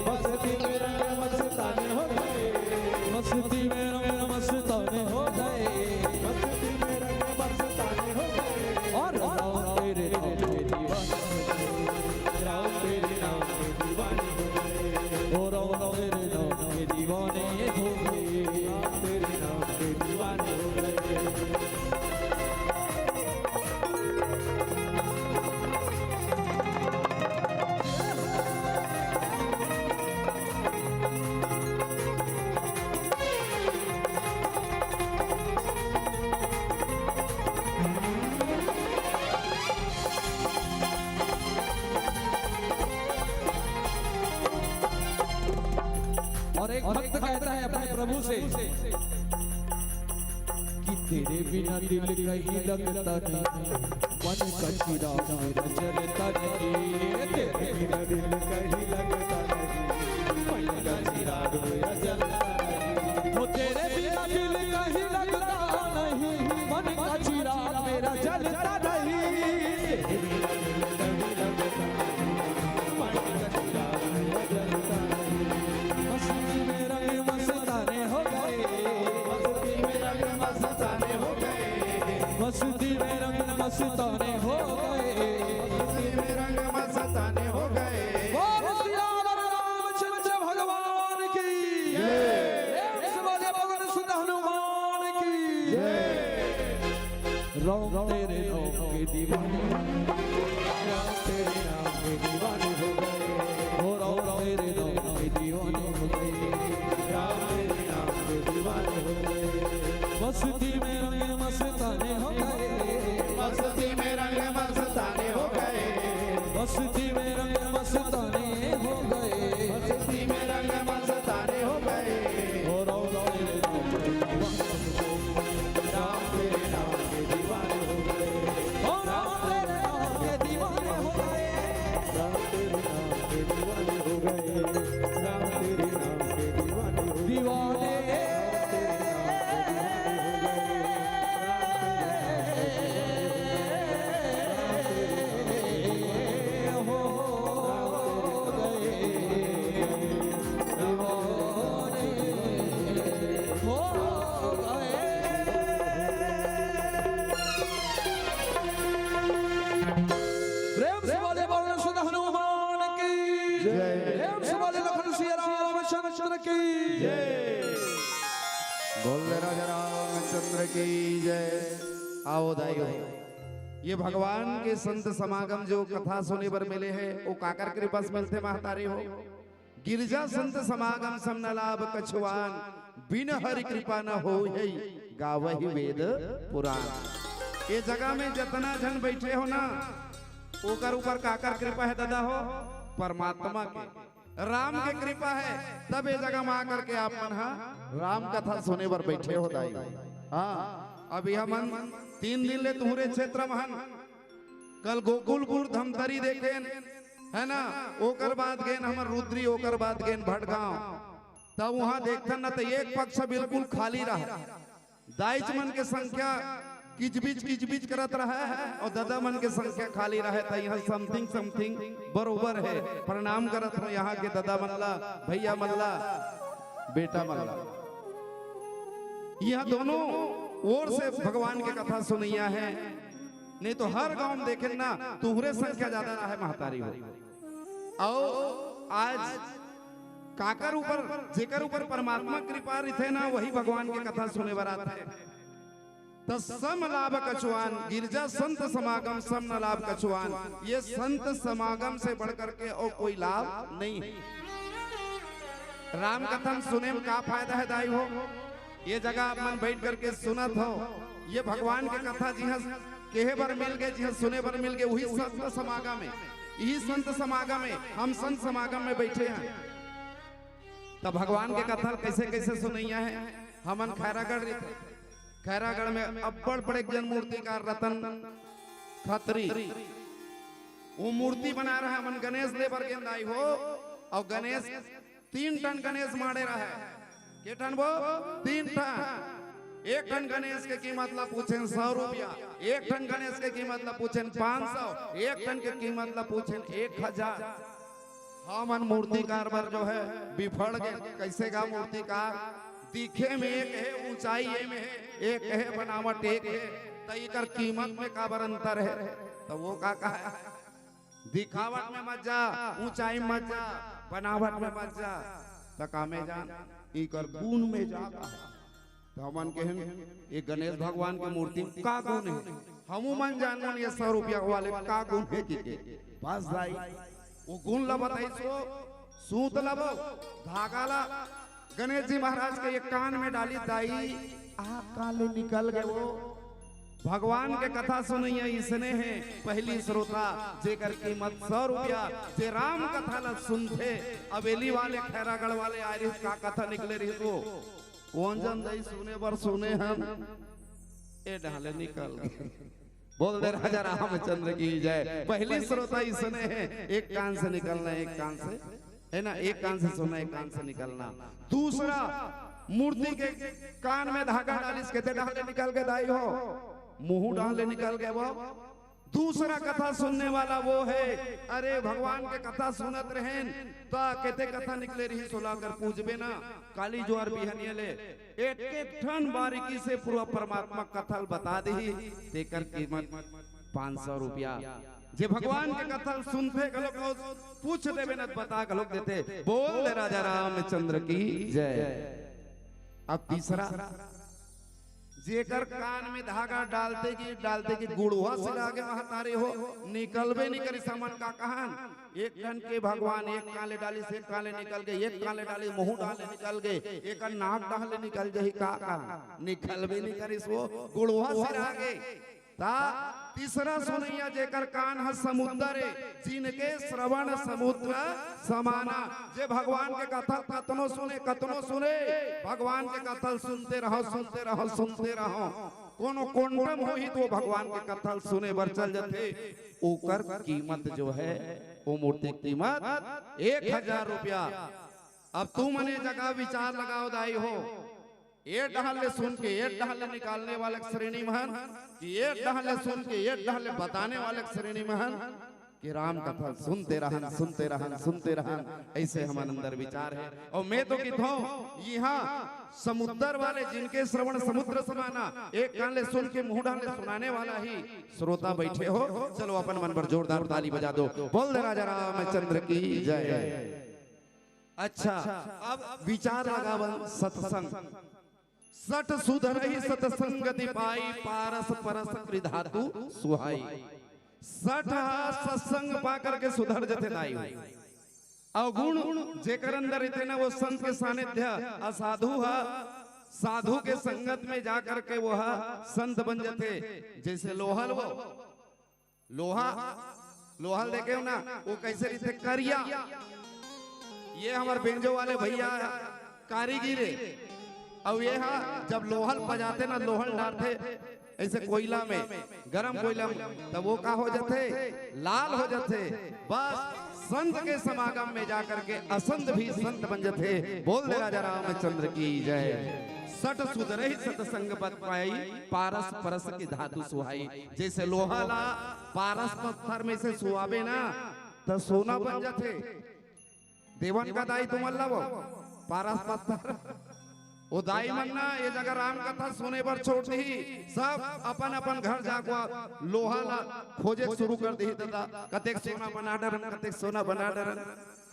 मस्ती में रंग मस्ताने हो गए। मस्ती में रंग मस्ताने हो गए। मस्ती में रंग मस्ताने हो गए। और राम तेरे नाम के दीवाने हो गए। राम तेरे नाम के दीवाने हो गए। ओ राम तेरे नाम के दीवाने हो गए। राम तेरे नाम के दीवाने हो गए। और एक भक्त कहता है अपने प्रभु से कि तेरे बिना दिल कहीं लगता नहीं, मन का चिराग मेरा जलता नहीं, तेरे बिना दिल कहीं लगता नहीं। मन का चिराग मेरा जलता नहीं, वो तेरे बिना दिल कहीं लगता नहीं। मन का चिराग मेरा जलता नहीं, तेरे बिना दिल कहीं लगता नहीं। मन का चिराग मेरा जलता नहीं। मस्ती में रंग मस्ताने हो गए, मस्ती में रंग मस्ताने हो गए। मस्ती में रंग मस्ताने हो गए। मस्ती में रंग मस्ताने हो गए। बोल सियावर रामचंद्र भगवान की। जय। प्रेम से बोले पवन सुत हनुमान की। जय। राम तेरे नाम के दीवाने, राम तेरे नाम के दीवाने हो गए। हो राम तेरे नाम के दीवाने हो गए। राम तेरे नाम के दीवाने हो गए। मस्ती में रंग मस्ताने हो गए। मस्ती में रंग मस्ताने हो गए। मस्ती में रंग मस्ताने हो गए। मस्ती में रंग मस्ताने हो गए। हो राम तेरे नाम के दीवाने हो गए। राम तेरे नाम के दीवाने हो गए। हो राम तेरे नाम के दीवाने हो गए। राम तेरे नाम के दीवाने हो गए। राम तेरे नाम के दीवाने हो गए। दीवाने। प्रेम से बोले पवन सुत हनुमान की जय। प्रेम से बोले लखन सिया रामचंद्र की जय। बोल राजा रामचंद्र की जय। आओ दाई हो, ये भगवान के संत समागम जो कथा सुने बर मिले हे, वो काकर कृपा से मिलथे महतारी हो? गिरजा संत समागम सम न लाभ कछुआन, बिन हरि कृपा न होय, गावहि वेद पुराण। ये जगह में जतना झन बैठे हो ना, ओकर ऊपर काकर कृपा हे ददा हो? परमात्मा के, राम के कृपा हे, तब ये जगह में आकर के आप मन हा राम कथा सुने बर बैठे हो दाई। हाँ, अभी हमन तीन दिन ले तुहरे क्षेत्र में हन, कल गोकुलपुर धमतरी देखेन, है ना, ओकर बाद गेन हमर रुद्री, ओकर बाद गेन भटगांव। तब वहां देखथन ना, तो एक पक्ष बिल्कुल खाली रहे, दाईच मन के संख्या किचबिच किचबिच करत रहे हे और ददा मन के संख्या खाली रहे। तो यहाँ समथिंग समथिंग बरोबर हे। प्रणाम करत हों यहाँ के ददा मन ला, भैया मन ला, बेटा मन ला। यहाँ दोनों ओर से भगवान के कथा सुनइया हे। नहीं तो हर गांव में देखेन ना, तुहरे संख्या ज्यादा रहे महतारी हो। अउ आज काकर ऊपर, जेकर ऊपर परमात्मा कृपा रहिथे ना, वही भगवान के कथा सुने बर आथे। त सम लाभ कछुआन, गिरजा संत समागम सम न लाभ कछुआन। ये संत समागम से बढ़ करके और कोई लाभ नहीं है। राम कथा में सुने में का फायदा हे दाई हो? ये जगह आप मन बैठ करके सुनत हो, ये भगवान के कथा जिहाँ केहे बर मिल गे, जिहाँ सुने बर मिल गे, वही संत समागम हे। यही संत समागम हे, हम संत समागम में बैठे हैं। त भगवान के कथा कैसे कैसे सुनइया हे? हमन खैरागढ़ रहिथे, खैरागढ़ में अब्बड़ बड़े जन मूर्तिकार रतन खत्री, वो मूर्ति बना रहा, हमन गणेश ले बर गेन दाई हो, और गणेश तीन ठन गणेश माढ़े रहे। के ठन वो? तीन ठन। एक ठन गणेश के कीमत ला पूछेन सौ रुपया, एक ठन गणेश के कीमत ला पूछेन पाँच सौ, एक ठन के कीमत ला पूछेन एक हजार। हमन मूर्तिकार बर जो हे बिफड़ गे। कैसे गा मूर्तिकार? दिखे में एक हे, ऊंचाई ए में हे, एक हे, बनावट एक हे, त एकर कीमत में काबर अंतर हे? त वो का कहा, दिखावट में मत जा, ऊंचाई में मत जा, बनावट में मत जा, त का में जान, इकर गुण में जा कहा। त हमन केहेन, ये गणेश भगवान के मूर्ति में का गुण हे? हमू मन जानन ये सौ रुपया वाले का गुण हे कि के। बस दाई, वो गुण ला बताइस वो, सूत ला वो, धागा ला, गणेश जी महाराज के एक कान में डाली दाई, आ कान ले निकल गे वो। भगवान के कथा सुनइया इसने हे, पहली श्रोता, जेकर कीमत सौ रुपया, जे राम कथा ला सुनथे। अबेली वाले, खैरागढ़ वाले आए रहिस, का कथा निकले रहिस वो? कोन जन दाई सुने बर सुने हन, ए डाले निकल गे। बोल दे राजा रामचंद्र की जय। पहली श्रोता इसने है, एक कान से निकलना, एक कान से, है ना, एक कान से सुनना, एक कान से निकलना। दूसरा, मूर्ति के कान में धागा डालिस, केते डहर ले निकल गे दाई हो, मुंह डहर ले निकल गे वो। दूसरा कथा सुनने वाला वो है, अरे भगवान के कथा सुनत रहेन, त केते कथा निकले रहिस ओला अगर पूछबे ना, काली जुआर बिहनिया ले एक एक ठन बारीकी से पूरा परमात्मा कथा ल बता दिही, तेकर कीमत पाँच सौ रुपया। जे भगवान के कथा ल सुनथे घलोक अउ पूछ देबे न, बता घलोक देथे। बोल दे राजा रामचंद्र की जय। अब तीसरा, जेकर कान में धागा डालते कि डालते कि गुड़वा सिरा गे महतारी हो, निकलबे नहीं करिस। हमन का कहन, एक ठन के भगवान एक कान ले डालिस, एक कान ले निकल गे, एक कान ले डालिस, मुंह डहर ले निकल गे, एक नाक डहर ले निकल जाही का, का निकलबे नहीं करिस वो, गुड़वा सिरा गे। ता तीसरा सुनइया जेकर कान ह समुद्र ए, जिनके श्रवण समुद्र समाना। जे भगवान के कथा कतनो सुने, कतनो सुने, भगवान के कथा ल सुनते रहो, सुनते रहो, सुनते रहो। कोनो कोंडम होही तो भगवान के कथा ल सुने बर चल जथे, ओकर कीमत जो है, वो मूर्ति कीमत एक हजार रुपया। अब तुमन ए जगह विचार लगाओ दाई हो, ए डहर ले सुन के ए डहर ले निकालने वाले श्रेणी में हन, कि ए डहर ले सुन के ए डहर ले बताने वाले श्रेणी में हन, कि राम कथा सुनते रहन, सुनते रहन, सुनते रहन, ऐसे हमन अंदर विचार है। अउ मैं तो किथों, इहाँ समुद्र वाले जिनके श्रवण समुद्र समाना, एक कान ले सुन के मुंह डहर ले सुनाने वाला ही श्रोता बैठे हो, चलो अपन मन बर जोरदार ताली बजा दो, बोल दे राजा रामचंद्र की जय। अच्छा, अब विचार लगावन सत्संग। सठ सुधरहि सतसंगति पाई, पारस परस कृधातु सुहाई। सठ ह सत्संग पा करके सुधर जथे दाई। अवगुण जेकर अंदर रहिथे ना, वो संत के सानिध्य, असाधु ह साधु के संगत में जा करके वो ह संत बन जथे। जैसे लोहा ल वो लोहा, लोहा ल देखे हो ना, वो कैसे रहिथे? करिया। ये हमर बेंजो वाले भैया कारीगिर हे। अउ ये हा जब लोहा ल पजाथे ना, लोहा ल डारथे ऐसे कोयला में, गरम कोयला में, तब वो का हो जाथे? लाल हो जाथे। बस संत के समागम में जाकर के असंत भी संत बन जाथे। बोल दे राजा रामचंद्र की जय। सठ सुधरहि सतसंग पद पाई, पारस परस कृधातु सुहाई। जैसे लोहा ला पारस पत्थर में से सुआबे ना, त सोना बन जाथे। देवन का दाई तुमन ला वो पारस पत्थर, वो दाई मन ना ये जगह राम कथा सुने बर छोड़ दिही, सब अपन अपन घर जाके लोहा ला खोजे शुरू कर दिही। दादा, कतेक सोना बना डरन, कतेक सोना बना डरन,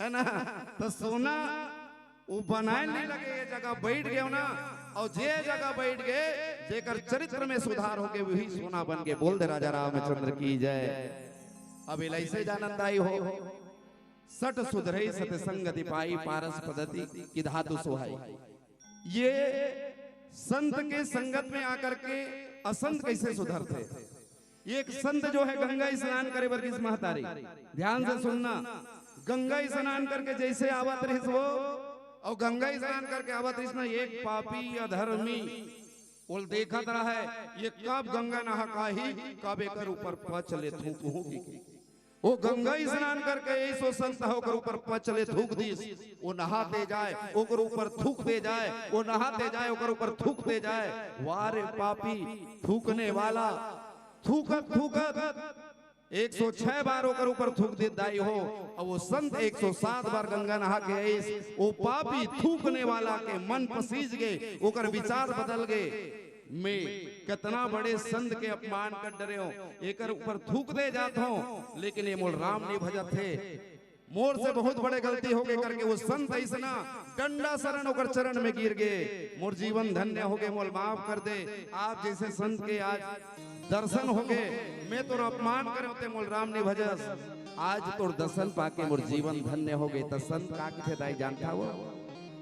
है ना? तो सोना वो बनाए नहीं लगे, ये जगह बैठ गए ना, अउ जे जगह बैठ गए, जेकर चरित्र में सुधार हो गए, वही सोना बन के। बोल दे राजा रामचंद्र की जय। अब एला ऐसे जानन दाई हो, सठ सुधरहि सतसंगति पाई, पारस पदति कृधातु सुहाई। ये संत के संगत में आकर के असंत कैसे सुधरथे? एक संत जो है गंगा स्नान करे बर गिस महतारी, ध्यान से सुनना, गंगा स्नान करके जैसे आवत रहिस वो, अउ गंगा स्नान करके आवत रहिस ना, एक पापी अधर्मी ओला देखत रहय, ये कब गंगा नहा के आही, कब एकर ऊपर पच ले थूकहूं कि। वो गंगा स्नान करके आइस, वो संत ह ओकर ऊपर पच ले थूक दिस, वो नहाते जाय, ओकर ऊपर थूकते जाय, वो नहाते जाय, ओकर ऊपर थूकते जाय। वाह रे पापी, थूकने वाला, थूकत थूकत एक सौ छह बार ओकर ऊपर थूक दे दाई हो, अउ वो संत एक सौ सात बार गंगा नहा के आइस। वो पापी थूकने वाला के मन पसीज गे, ओकर विचार बदल गे। मैं कितना बड़े संत के अपमान कर डरे हों, एकर ऊपर थूक दे जात हों, लेकिन ये मोला राम नहीं भजत हे। मोर से बहुत बड़े गलती हो गे करके वो संत अइसना डंडा सरन ओकर चरण में गिर गे। मोर जीवन धन्य हो गे, मोला माफ कर दे। आप जैसे संत के आज दर्शन हो गे, मैं तोर अपमान करे हों ते मोला राम नहीं भजस। आज तोर दर्शन पाके मोर जीवन धन्य हो गे। त संत का कथे दाई जानत हव?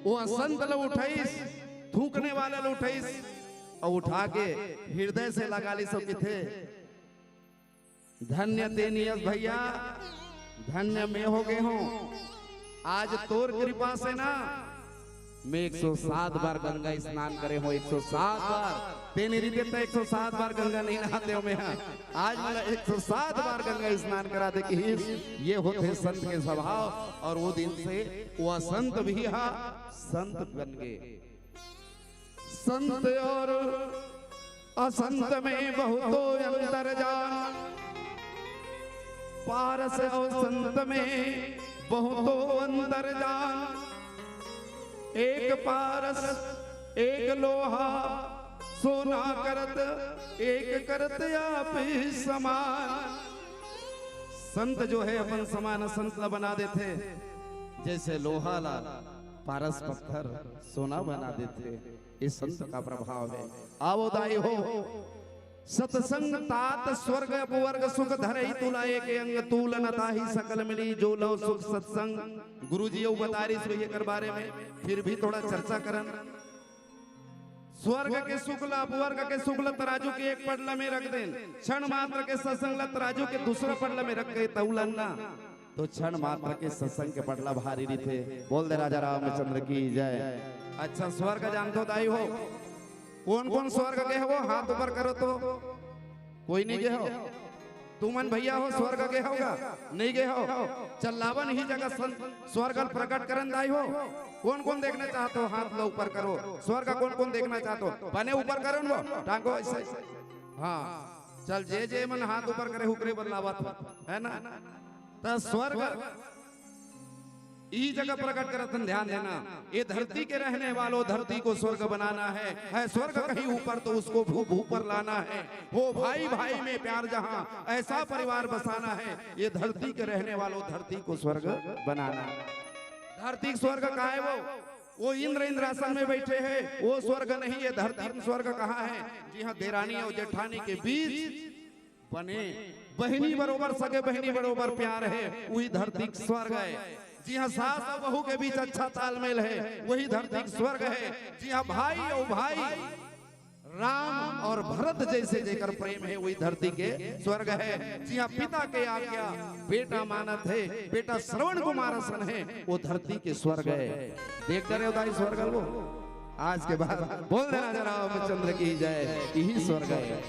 वो संत ल उठाइस, थूकने वाला ल उठाइस, अउ उठा के हृदय से लगा लिस अउ कथे, धन्य तेनियस भैया, धन्य मैं हो गे हों। आज तोर कृपा से ना, मैं एक सौ सात बार गंगा स्नान करे हों, एक सौ सात बार। तेने रीते त एक सौ सात बार गंगा नहीं नहाते हो में, हाँ। आज मोला एक सौ सात बार गंगा स्नान करा दे कि ये होते संत के स्वभाव। और वो दिन से वो असंत भी हा संत बन गए। संत और असंत में बहुतो अंतर जान, पारस और संत में बहुतो अंतर जान। एक पारस एक लोहा, सोना करत एक करत आप समान। संत जो है अपन समान संत ला बना देथे, जैसे लोहा ला पारस पत्थर सोना बना देथे। ये संत का प्रभाव है। आवो दाई हो, सत्संग तात स्वर्ग अपवर्ग सुख धरई तुला एक अंग तूल न ताही सकल मिली जो लव सुख सत्संग। गुरुजी अउ बता रही सुई एकर बारे में, फिर भी थोड़ा चर्चा करन। स्वर्ग के सुख ला अपवर्ग के सुख ला तराजू के एक पड़ला में रख देन, क्षण मात्र के सत्संग ला तराजू के दूसरा पड़ला में रख के तौलन ना, तो क्षण मात्र के सत्संग के पड़ला भारी रहिथे। बोल दे राजा रामचंद्र की जय। अच्छा, स्वर्ग जानथो दाई हो? कोन कोन स्वर्ग गे हवो, हाथ ऊपर करो तो। कोई नहीं गे हो? तुमन भैया हो, स्वर्ग गे हव गा? नहीं गे हो? चल लावन ही जगह स्वर्ग प्रकट करन दाई हो। कोन कोन देखना चाहत हो, हाथ ला ऊपर करो। स्वर्ग कोन कोन देखना चाहत हो, बने ऊपर करो न वो, टांगो ऐसे। हाँ, चल जे जे मन हाथ ऊपर करे हुकरे बर लावत हो, है ना? त स्वर्ग ई जगह प्रकट करत हन, ध्यान देना। ये धरती के रहने वालों, धरती को स्वर्ग बनाना है, है स्वर्ग कहीं ऊपर तो उसको भू भू पर लाना है। हो भाई भाई में प्यार जहाँ, ऐसा परिवार बसाना है। ये धरती के रहने वालों, धरती को स्वर्ग बनाना है। धरती स्वर्ग का है वो, वो इंद्र इंद्रासन में बैठे हैं, वो स्वर्ग नहीं। ये धरती स्वर्ग कहाँ है? जी हाँ, देरानी और जेठानी के बीच बने, बहिनी बरोबर, सगे बहिनी बरोबर प्यार है, वही धरती स्वर्ग है। जी हाँ, सास और बहू के बीच अच्छा तालमेल है, वही धरती स्वर्ग है। जी हाँ, भाई और भाई, राम और भरत जैसे जेकर प्रेम है, वही धरती के स्वर्ग है। जी हाँ, पिता के आज्ञा बेटा मानत है, बेटा श्रवण कुमार असन है, वो धरती के स्वर्ग है। देख करे उदाई स्वर्ग वो। आज के बाद बोल दे राजा रामचंद्र की जय। यही स्वर्ग है।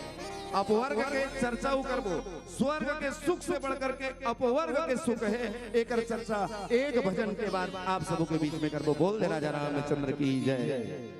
अपवर्ग के चर्चा उ करबो, स्वर्ग के सुख से बढ़कर के अपवर्ग के सुख है। एकर चर्चा एक भजन के बाद आप सबों के बीच में करबो। बोल दे राजा रामचंद्र की जय।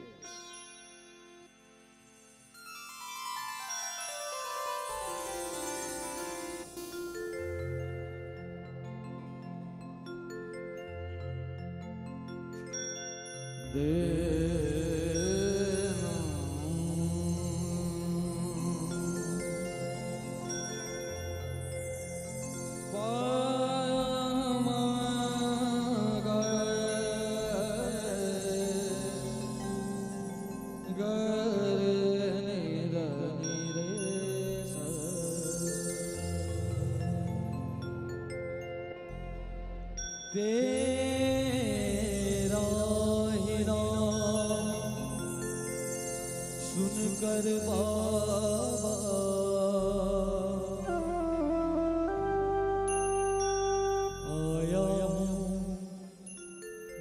तेरा ही नाम सुनकर बाबा आया हूँ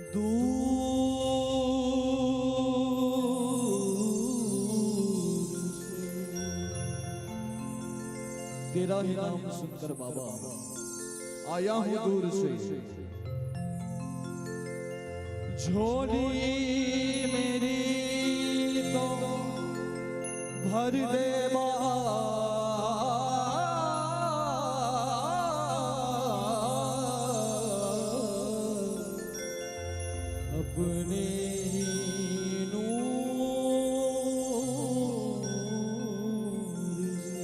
दूर से। तेरा ही नाम सुनकर बाबा आया हूँ दूर से। झोली मेरी तो भर दे बाबा अपने ही नूर से।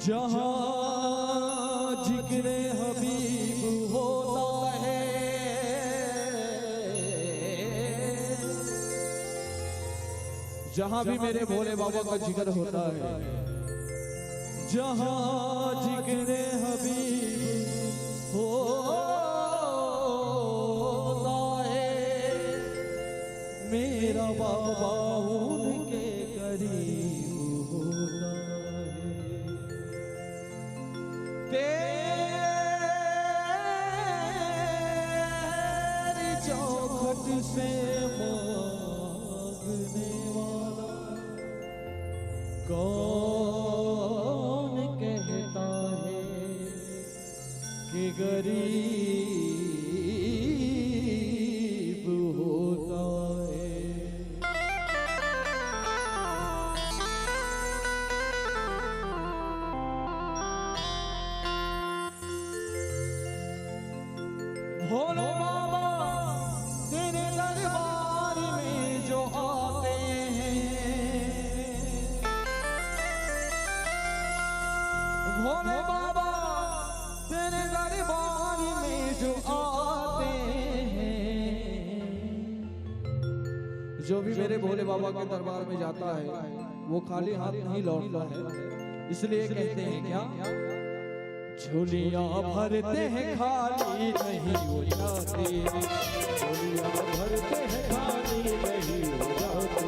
जहाँ जिक्र हबीब होता है, जहाँ भी मेरे भोले बाबा का जिक्र होता है, जहाँ जिक्र हबीब होता है, मेरा बाबा उनके करीब होता है। तेरी चौखट से माँ करने वाला कौन कहता है कि गरीब होता है? भोले बाबा तेरे दरबार में जो आते हैं, भोले बाबा तेरे दरबार में जो आते हैं, जो भी मेरे भोले बाबा के दरबार में जाता है, वो खाली हाथ नहीं लौटता है। इसलिए कहते हैं क्या, झोलियां भरते हैं, खाली नहीं हो जाते। झोलियां भरते हैं, खाली नहीं हो जाते।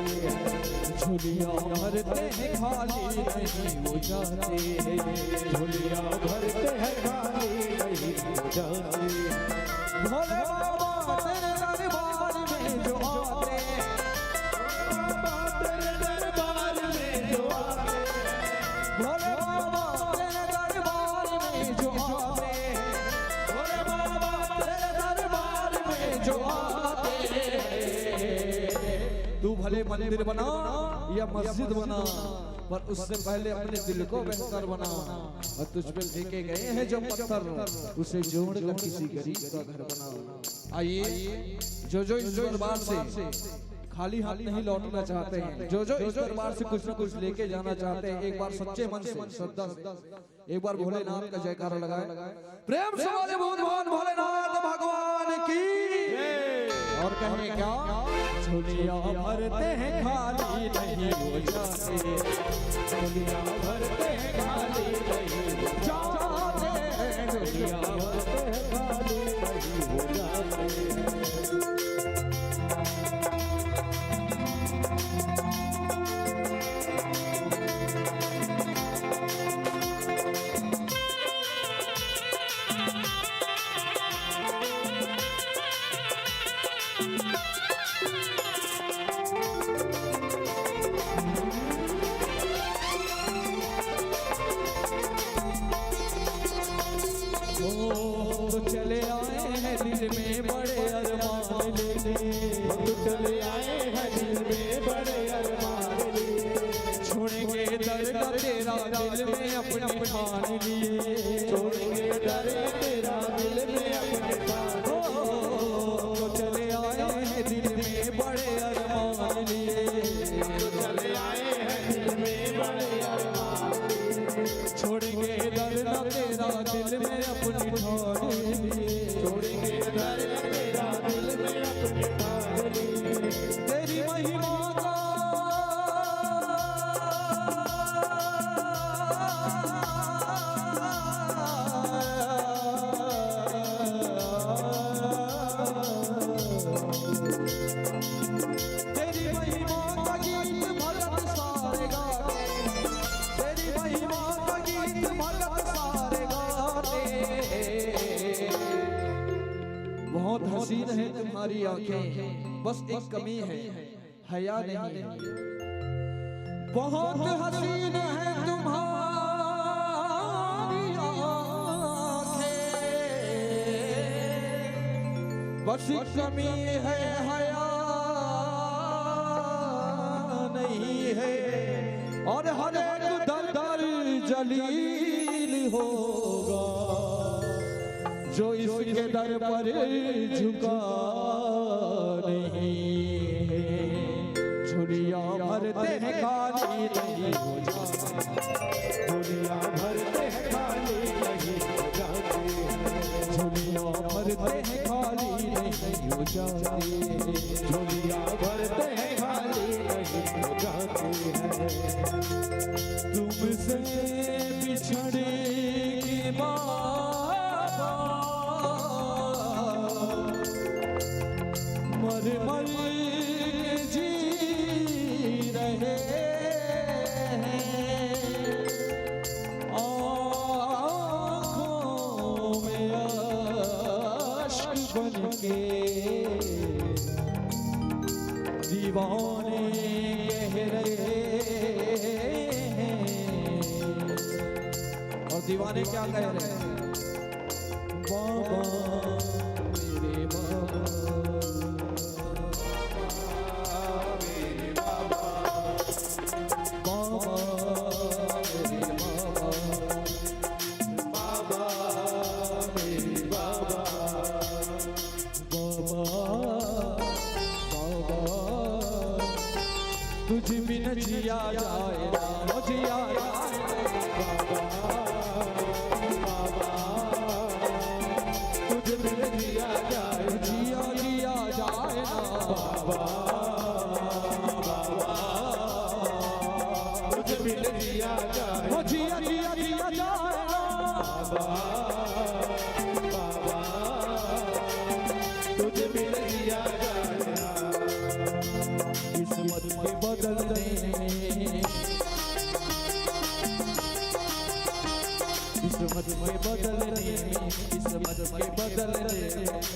झोलियां भरते हैं, खाली नहीं हो जाते। झोलियां भरते हैं, खाली नहीं हो जाते। भोले बाबा तेरे दरबार में जो आते हैं, बाबा तेरे दरबार में जो आते हैं, भोले बाबा तेरे दरबार में जो आते हैं, भोले बाबा तेरे दरबार में जो आते हैं, तू भले मंदिर बना या मस्जिद बना, पर उससे पहले अपने दिल को बेहतर बना। और तुझ पे फेंके गए हैं जो पत्थर, उसे जोड़कर किसी गरीब का घर बना। आइए, जो जो इस दरबार से खाली हाथ नहीं लौटना चाहते हैं, जो जो इस दरबार से कुछ ना कुछ लेके जाना चाहते हैं, एक बार सच्चे मन से, श्रद्धा से एक बार भोलेनाथ का जयकारा लगाए, प्रेम से बोले भगवान भोलेनाथ भगवान की। और कहें क्या, झोलियां भरते हैं, खाली नहीं हो जाते। झोलियां भरते हैं, खाली नहीं हो जाते। झोलियां भरते हैं, खाली नहीं हो जाते। ओ, तो चले आए हैं दिल में बड़े अरमान लेके। तो चले आए हैं दिल में बड़े अरमान लेके। छोड़ेंगे दर का तेरा दिल में अपने ठान लिए। छोड़ेंगे दर का तेरा दिल में अपने ठान लिए। ओ, तो चले आए हैं दिल में बड़े अरमान लिए। तो चले आए हैं दिल में बड़े अरमान। छोड़ेंगे दर ना तेरा दिल में अपनी ठान लिए। छोड़ेंगे दर ना तेरा दिल में अपनी ठान लिए। तेरी महिमा का तेरी महिमा का गीत भगत सारे गाते, तेरी महिमा का गीत भगत सारे गाते। बहुत हसीन है तुम्हारी आंखें, बस एक कमी है, हया नहीं। बहुत हसीन है तुम्हारी आंखें, बस कमी है हया नहीं है। और हर एक दर दर जलील होगा जो इसके दर पर झुका नहीं है। झोलियां भरते हैं, खाली नहीं हो जाते। झोलियां भरते हैं, खाली नहीं हो जाते। झोलियां भरते हैं, खाली नहीं हो जाते। झोलियां भरते हैं, खाली नहीं हो जाते हैं। तुमसे बिछड़ के बाबा मर मर के जी रहे हैं। आंखों में अश्क बन के जी दीवाने कह रहे हैं। और दीवाने क्या कह रहे हैं? बाबा, मेरे बाबा, बाबा, मेरे बाबा, बाबा, मेरे बाबा। बाबा, बाबा, तुझ बिन जिया जाए ना, ओ जिया जाए ना। बाबा, बाबा, तुझ बिन जिया जाए, जिया, जिया जाए ना। बाबा, बाबा, तुझ बिन जिया जाए, ओ जिया, जिया, जिया जाए ना। बाबा, बाबा, तुझ बिन जिया जाए ना। किस्मत के बदलने, किस्मत के बदलने, किस्मत के बदलने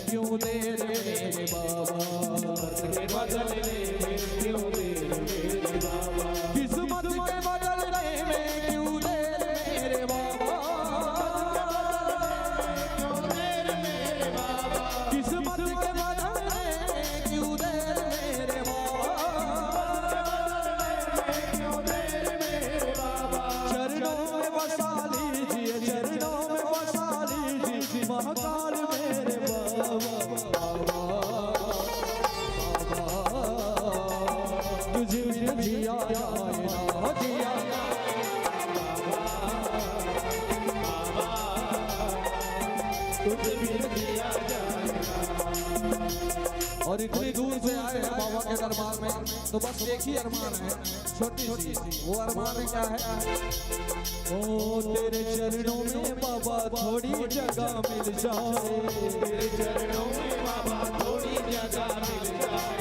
क्यों देर मेरे बाबा? किस्मत के बदलने में क्यों देर मेरे बाबा? किस्मत के बदलने में क्यों देर मेरे बाबा? क्यों देर मेरे बाबा? किस्मत के बदलने में क्यों देर मेरे बाबा? क्यों देर मेरे बाबा? चरणों में बसा लीजिए, चरणों में बसा लीजिए, महाकाल मेरे बाबा। बाबा, बाबा, तुझ बिन जिया जाए ना, जिया। बाबा, बाबा, तुझ बिन जिया जाए ना। और इतनी दूर से आए हैं बाबा के दरबार में, तो बस एक ही अरमान है, छोटी सी। वो अरमान क्या है? ओ, तेरे चरणों में बाबा थोड़ी जगह मिल जाए, तेरे चरणों में बाबा थोड़ी जगह मिल जाए।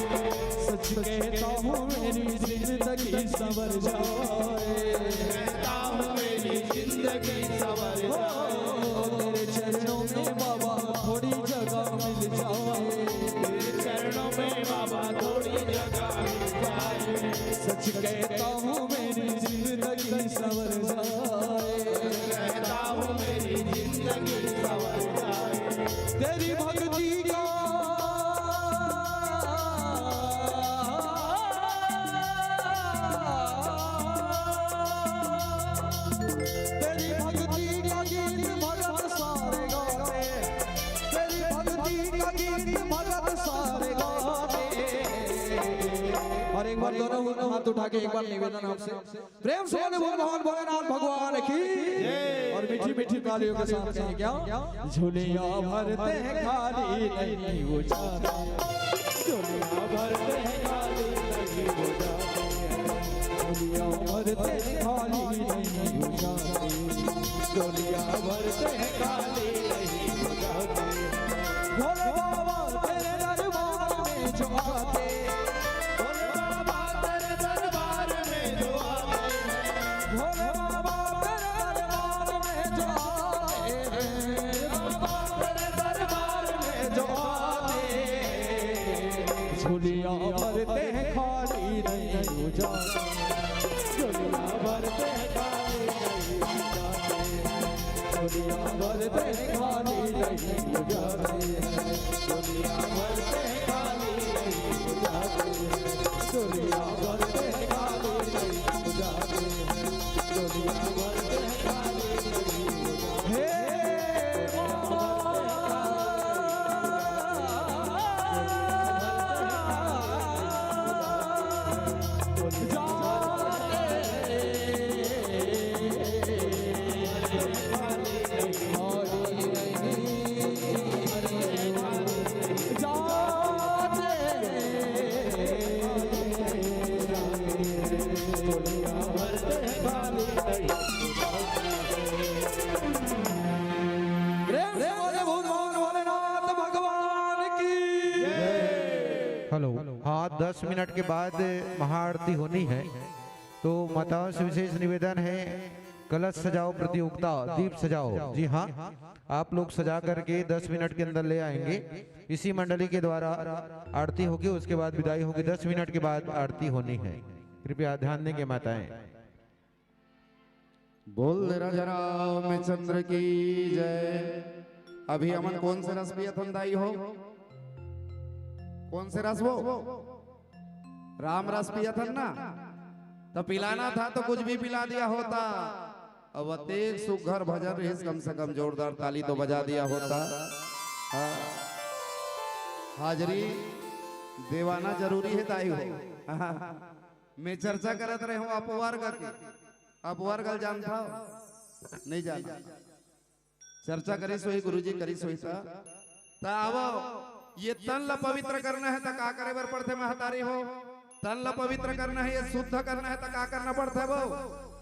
सच कहता हूँ, मेरी जिंदगी संवर जाए, कहता हूँ, मेरी जिंदगी संवर जाए। ओ, तेरे चरणों में बाबा थोड़ी जगह मिल जाए, तेरे चरणों में बाबा थोड़ी जगह मिल जाए। सच कहता हूँ, मेरी जिंदगी संवर जाए, कहता हूँ, मेरी जिंदगी संवर जाए। तेरी भक्ति का, तेरी भक्ति का गीत भगत सारे गाते, तेरी भक्ति का गीत भगत सारे गाते। और एक बार दोनों हाथ उठा के एक बार निवेदन आपसे, प्रेम से बोले बोल भगवान भोलेनाथ भगवान की। और मीठी मीठी तालियों के साथ कहें क्या? झोलिया भरते हैं खाली नहीं हो जाते, झोलिया भरते हैं खाली नहीं हो जाते, झोलिया भरते हैं खाली नहीं हो जाते, झोलिया भरते हैं खाली नहीं हो जाते। भोले बाबा तेरे दरबार में जो आते, भोले बाबा तेरे दरबार में जो आते, भोले बाबा तेरे दरबार में जो आते हैं, बाबा तेरे दरबार में जो आते हैं, झोलिया भरते हैं खाली नहीं हो जाते, झोलिया भरते हैं खाली नहीं हो जाते, झोलिया भरते हैं खाली नहीं हो जाते, झोलिया भरते हैं खाली नहीं हो जाते, झोलिया भरते हैं खाली नहीं हो जाते, झोलिया भरते हैं खाली नहीं हो जाते। हे प्रेम से बोले भगवान भोलेनाथ भगवान की। हेलो। हाँ, दस मिनट के बाद महाआरती होनी है, तो माताओं से विशेष निवेदन है कलश सजाओ प्रतियोगिता, दीप सजाओ। जी हाँ, आप लोग सजा करके दस मिनट के अंदर ले आएंगे। इसी मंडली के द्वारा आरती होगी, उसके बाद विदाई होगी। दस मिनट के बाद आरती होनी है, कृपया ध्यान देंगे माताएं। बोल राजा रामचंद्र की जय। अभी हमन कौन से रस पियत हन दाई हो? कौन से रस वो? राम रस पियत हन ना, तो पिलाना था तो कुछ भी पिला दिया होता। अब अतेक सुघर भजन रहिस, कम से कम जोरदार ताली तो बजा दिया होता। हाँ। हाजिरी देवाना जरूरी है दाई हो। हाँ। मैं चर्चा करत रहे हूँ अपवर्ग के। अपवर्ग ल जानता हो? नहीं जानता। चर्चा करिस होही गुरुजी, करिस होही ता। ता आवो, ये तन ला पवित्र करना है ता का करे बर पड़थे महतारी हो? तन ला पवित्र करना है, ये शुद्ध करना है ता का करना पड़थे वो?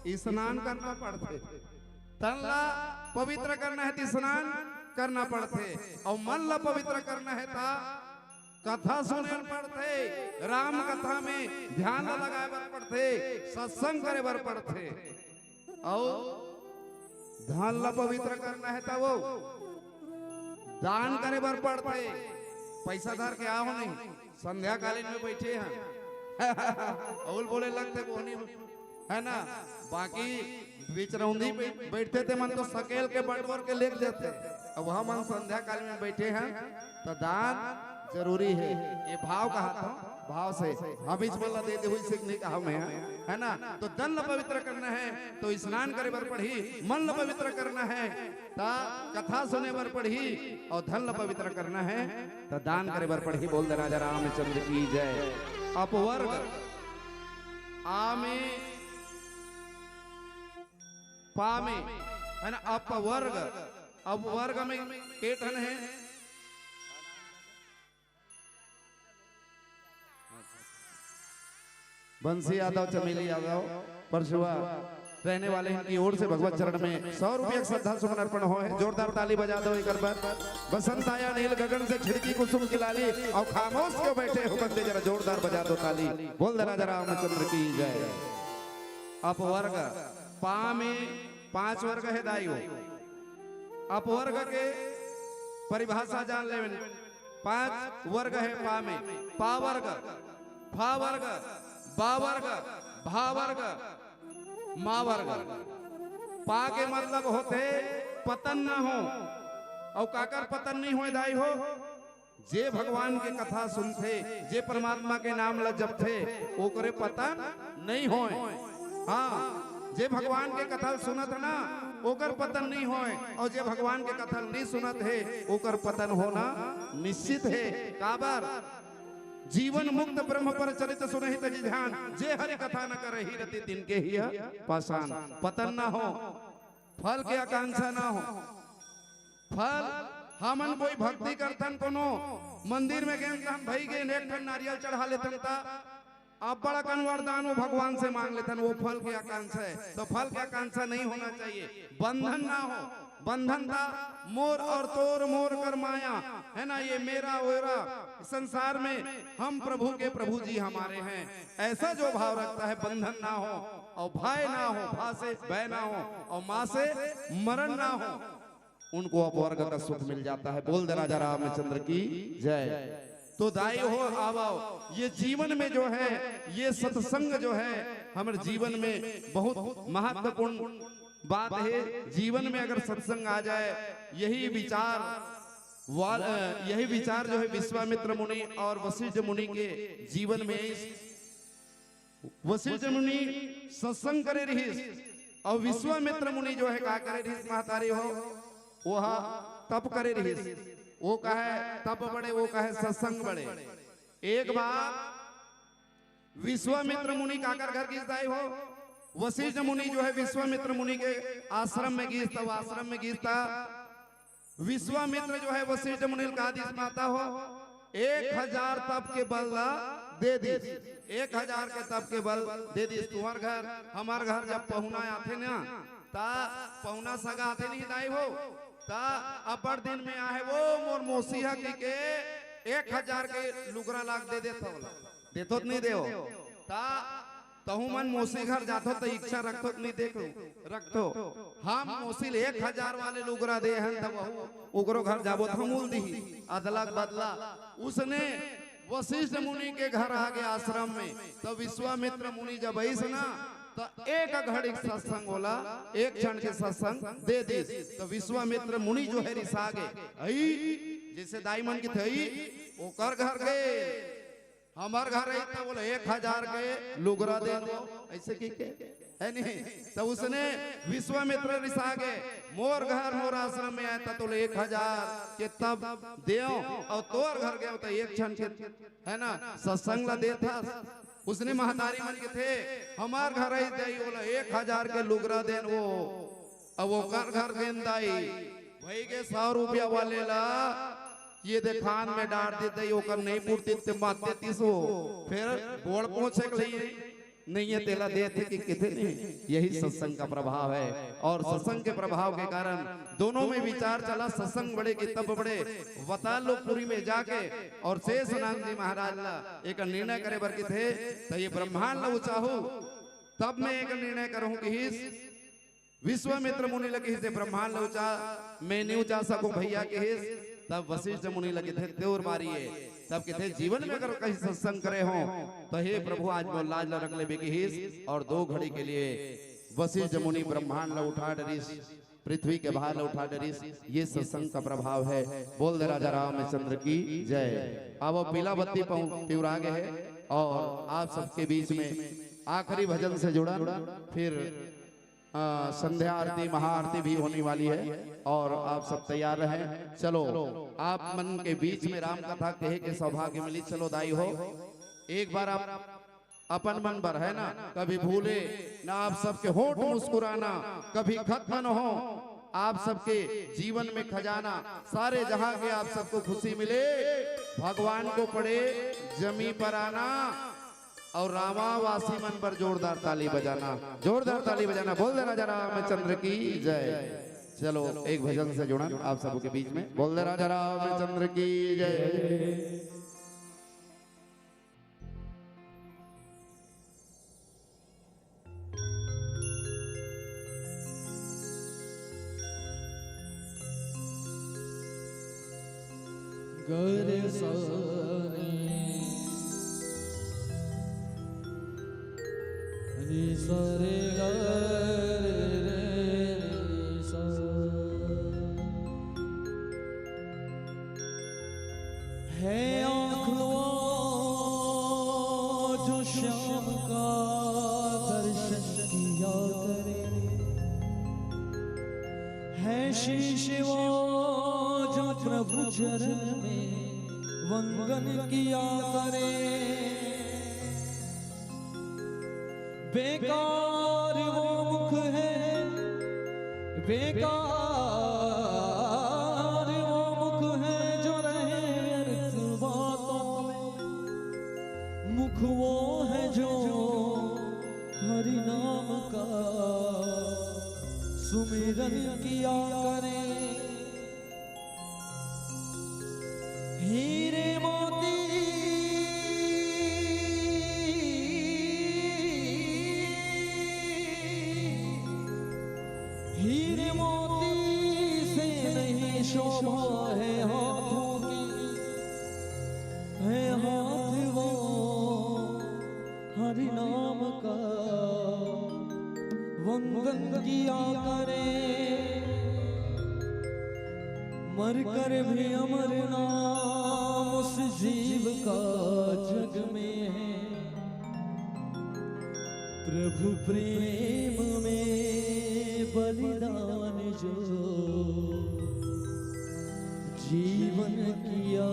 स्नान करना पड़थे। तन ला पवित्र करना है ता स्नान करना पड़थे, और मन ला पवित्र करना है ता कथा सुने बर पड़थे, राम कथा में ध्यान लगाए बर पड़थे, सत्संग करे बर पड़थे। अउ धन ला पवित्र करना है तब दान करे बर पड़थे। पैसा धर के आओ नहीं, संध्या कालीन में बैठे हैं। अउल बोले लगथे बोहनी में, है ना? बाकी बिचरौंधी बै-, बैठथे ते मन तो सकेल के बटोर के लेग जाथे। अब हमन संध्या काल में बैठे हैं तो दान जरूरी है। ये भाव कहा था, भाव से हम इस बल्ला दे दे हुई सिख नहीं कहा मैं, है ना? तो तन ला पवित्र करना है तो स्नान करे बर पड़ही, मन ला पवित्र करना है ता कथा सुने बर पड़ही, और धन ला पवित्र करना है तो दान करे बर पड़ही। बोल दे राजा रामचंद्र की जय। अपवर्ग आ में पा में, है ना, अपवर्ग, अपवर्ग में के ठन है? बंसी यादव, चमेली यादव, परसुआ रहने वाले इनकी ओर से भगवत चरण में सौ रुपया के श्रद्धा सुमन अर्पण होय। जोरदार ताली बजा दो एक बार। बसंत आया नील गगन से खिड़की कुसुम की लाली, और खामोश क्यों बैठे हो बंदे, जरा जोरदार बजा दो ताली। बोल दे राजा रामचंद्र की जय। अपवर्ग पा में पांच वर्ग है दाई हो। अपवर्ग के परिभाषा जान लेवन। पांच वर्ग है पा में, पा वर्ग, फा वर्ग, बा वर्ग, भा वर्ग, मा वर्ग। पा के मतलब होथे पतन ना हो। अउ काकर पतन नहीं होय दाई हो? जे भगवान के कथा सुनथे, जे परमात्मा के नाम ला जपथे, ओकरे पतन नहीं होय। हाँ, जे भगवान के कथा सुनत ना, ओकर पतन नहीं होय, और जे भगवान के कथा नहीं सुनत है, ओकर पतन होना निश्चित है। काबर? जीवन मुक्त ब्रह्म पर चरित सुनहि तजि ध्यान, जे हरि कथा न करही रति तिनके हिय पाषाण। पतन ना हो, फल के आकांक्षा ना हो। फल, हमन कोई भक्ति करथन, कोनो मंदिर में गेन तहन भई गेन, एक ठन नारियल चढ़ा लेथन ता अब्बड़ अकन वरदान वो भगवान से मांग लेथन, वो फल के आकांक्षा है। तो फल के आकांक्षा नहीं होना चाहिए। बंधन ना हो। बंधन था मोर और तोर, मोर कर माया, है ना, ये मेरा ओरा। संसार में हम प्रभु के, प्रभु जी हमारे हैं, ऐसा जो भाव रखता है, बंधन ना हो और भय ना हो, भा से भय ना हो और माँ से मरण ना हो, उनको अपवर्ग का सुख मिल जाता है। बोल दे राजा रामचंद्र की जय। तो दाई हो, आवो, ये जीवन में जो है, ये सत्संग जो है, हमारे जीवन में बहुत महत्वपूर्ण बात है। जीवन में अगर सत्संग आ जाए, यही विचार वाल-, अ, यही विचार जो है विश्वामित्र मुनि और वशिष्ठ मुनि के जीवन में, इस वशिष्ठ मुनि सत्संग करे रहिस और विश्वामित्र मुनि जो है का करे रहिस महतारी हो, वो हा तप करे रहिस। वो कहे तप बड़े, वो कहे सत्संग बड़े। एक बार विश्वामित्र मुनि काकर घर गिस दाई हो, वशिष्ठ मुनि जो है विश्वामित्र मुनि के आश्रम में गिस, तब आश्रम में गिस ता विश्वामित्र जो है वशिष्ठ मुनि ल का दिस माता हो, एक हजार तप के बल ला दे दिस। एक हजार के तप के बल दे दिस। तुम्हार घर, हमार घर जब पहुना आथे ना, ता पहुना सगा आथे नहीं दाई हो, ता अब्बड़ दिन में आहे वो मोर मौसी हा कहिके एक हजार के लुगरा लाग दे देत हो। देथो त नहीं देव? ता तहू मन मौसी घर जाथो त इच्छा रखथो त नहीं देखो, रखथो। हम मौसी ले एक हजार वाले लुगरा दे हन, तब वहू ओकरो घर जाबो त हमू ल दिही अदला बदला। उसने वशिष्ठ मुनि के घर आगे आश्रम में, त विश्वामित्र मुनि जब आइस ना, त एक घड़ी सत्संग होला, एक क्षण के सत्संग दे दिस। त विश्वामित्र मुनि जो है रिसा गे, अई जैसे दाई मन कथे, अई ओकर घर गे, हमर घर आई त बोले एक हजार के लुगरा दे दो, ऐसे कहिके, है नहीं? त उसने विश्वामित्र रिसा गे, मोर घर मोर आश्रम में आए त तोले एक हजार के तब देव, और तोर घर गए त एक क्षण के, है ना, सत्संग ला देथस। उसने महतारी मन कथे, हमर घर आई त ओला एक हजार के लुगरा देन वो, अब ओकर घर गेंदाई, भई के सौ रुपया वाले ला ये दे खान में डार देते, ओकर नहीं पूर्ति ते माते तीसो, फिर गोड़ पोछे के लिए नहीं है, तेला देते कि किथे नहीं। यही सत्संग का प्रभाव है, और सत्संग के प्रभाव के कारण दोनों में विचार चला, सत्संग बड़े कि तब बड़े। वताल लोग पुरी में जाके और शेषनाग जी महाराज ला एक निर्णय करे बर कथे, त ये ब्रह्मांड ला उचाहू, तब मैं एक निर्णय करूं कहिस। विश्वामित्र मुनि ल कहिस, "ब्रह्मांड ल उचा, मैं नहीं उचा सकूं भैया," कहिस। तब वशिष्ठ मुनि ल कथे, "तोर बारी है।" तब कथे, "जीवन में अगर कहीं सत्संग करे हो, तो हे प्रभु, आज मोर लाज ल रख लेबे," कहिस। और दो घड़ी के लिए वशिष्ठ मुनि ब्रह्मांड ल उठा डरिस, पृथ्वी के भार ल उठा डरिस। ये सत्संग का प्रभाव है। बोल दे राजा रामचंद्र की जय। अब वो पीला बत्ती पहुं-, पिउरा गए है और आप सबके बीच में आखिरी भजन से जुड़न, फिर अ, संध्या आरती, महाआरती भी होने वाली है और आप सब तैयार रहें। चलो, आप मन के बीच में राम कथा कहे के सौभाग्य मिली। चलो दाई हो, एक बार आप अपन मन बर, है ना, कभी भूले ना आप सबके होठ मुस्कुराना, कभी खत्म न हो आप सबके जीवन में खजाना, सारे जहां के आप सबको खुशी मिले, भगवान को पड़े जमी पर आना। और रामावासी मन बर जोरदार ताली बजाना, जोरदार ताली बजाना। बोल दे राजा रामचंद्र की जय। चलो, एक भजन से जुड़न आप सबके बीच में। बोल दे राजा रामचंद्र की जय। गर सा नी, नी सा रे गर रे नी सा। है आँख वो जो श्याम का दर्शन किया करे, है शीश वो जो प्रभु चरण में वंदन किया करे। बेकार वो मुख है, बेकार वो मुख है जो रहे व्यर्थ बातों में। मुख वो है जो हरि नाम का सुमिरन किया करे। हीरे मोती, हीरे मोती से नहीं शोभा है हाथों की, है हाथ वो हरि नाम का वंदन किया करे। मर कर भी अमर नाम उस जीव का जग में है। प्रभु प्रेम में बलिदान जो जीवन किया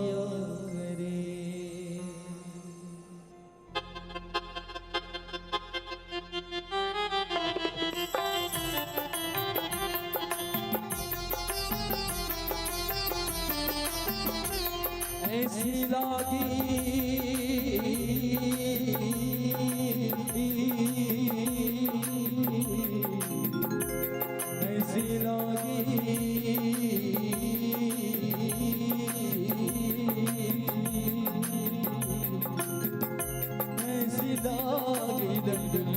करे। ऐसी लागी, ऐसी लागी, ऐसी लागी डंडन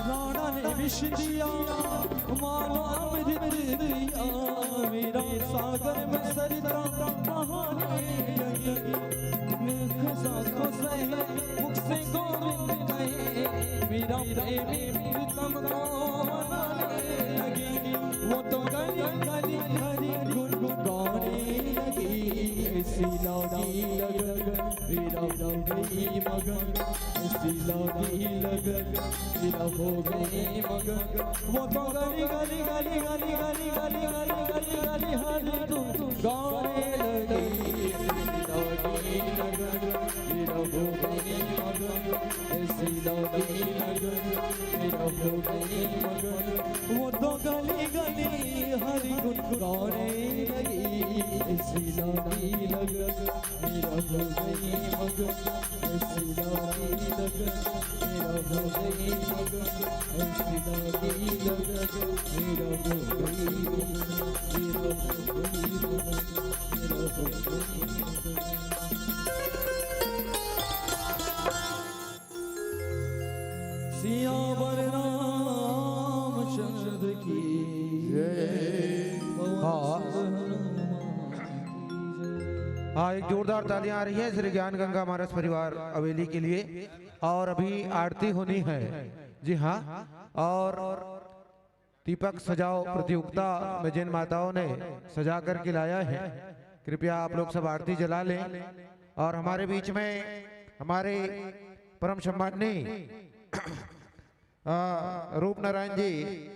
राणा ने विष दिया, मानो अमृत दिया, मेरा सागर में सरिता बहाने लगी। मुख साखो सहे, मुख से गोविंद कहे, मेरा प्रेमी प्रीतम को मनाने लगी। वो तो गली गली हरि गुण गाने लगी। ऐसी लागी लगन, मेरा हो गई मगन। ऐसी लागी लगन, मेरा हो गई मगन। वो तो गली गली गली गली हरि गुण गाने लगी। ऐसी लागी लगन, मेरा हो गई मगन। ऐसी लागी लगन, मेरा हो गई मगन। वो तो गली गली हरि गुण गाने लगी। ऐसी लागी लगन, मेरा हो गई मगन। ऐसी लागी लगन, मेरा हो गई मगन। ऐसी लागी लगन, मेरा हो गई मगन। मेरा हो गई मगन, मेरा हो गई मगन। सियावर रामचंद्र की जय। हाँ। हाँ, एक जोरदार तालियां आ रही है श्री ज्ञान गंगा मानस परिवार अवेली के लिए। और अभी आरती होनी है। जी हाँ। और दीपक सजाओ प्रतियोगिता में जिन माताओं ने सजा करके लाया है, कृपया आप लोग सब आरती जला लें। और हमारे बीच में हमारे परम सम्माननीय, आ, रूप नारायण जी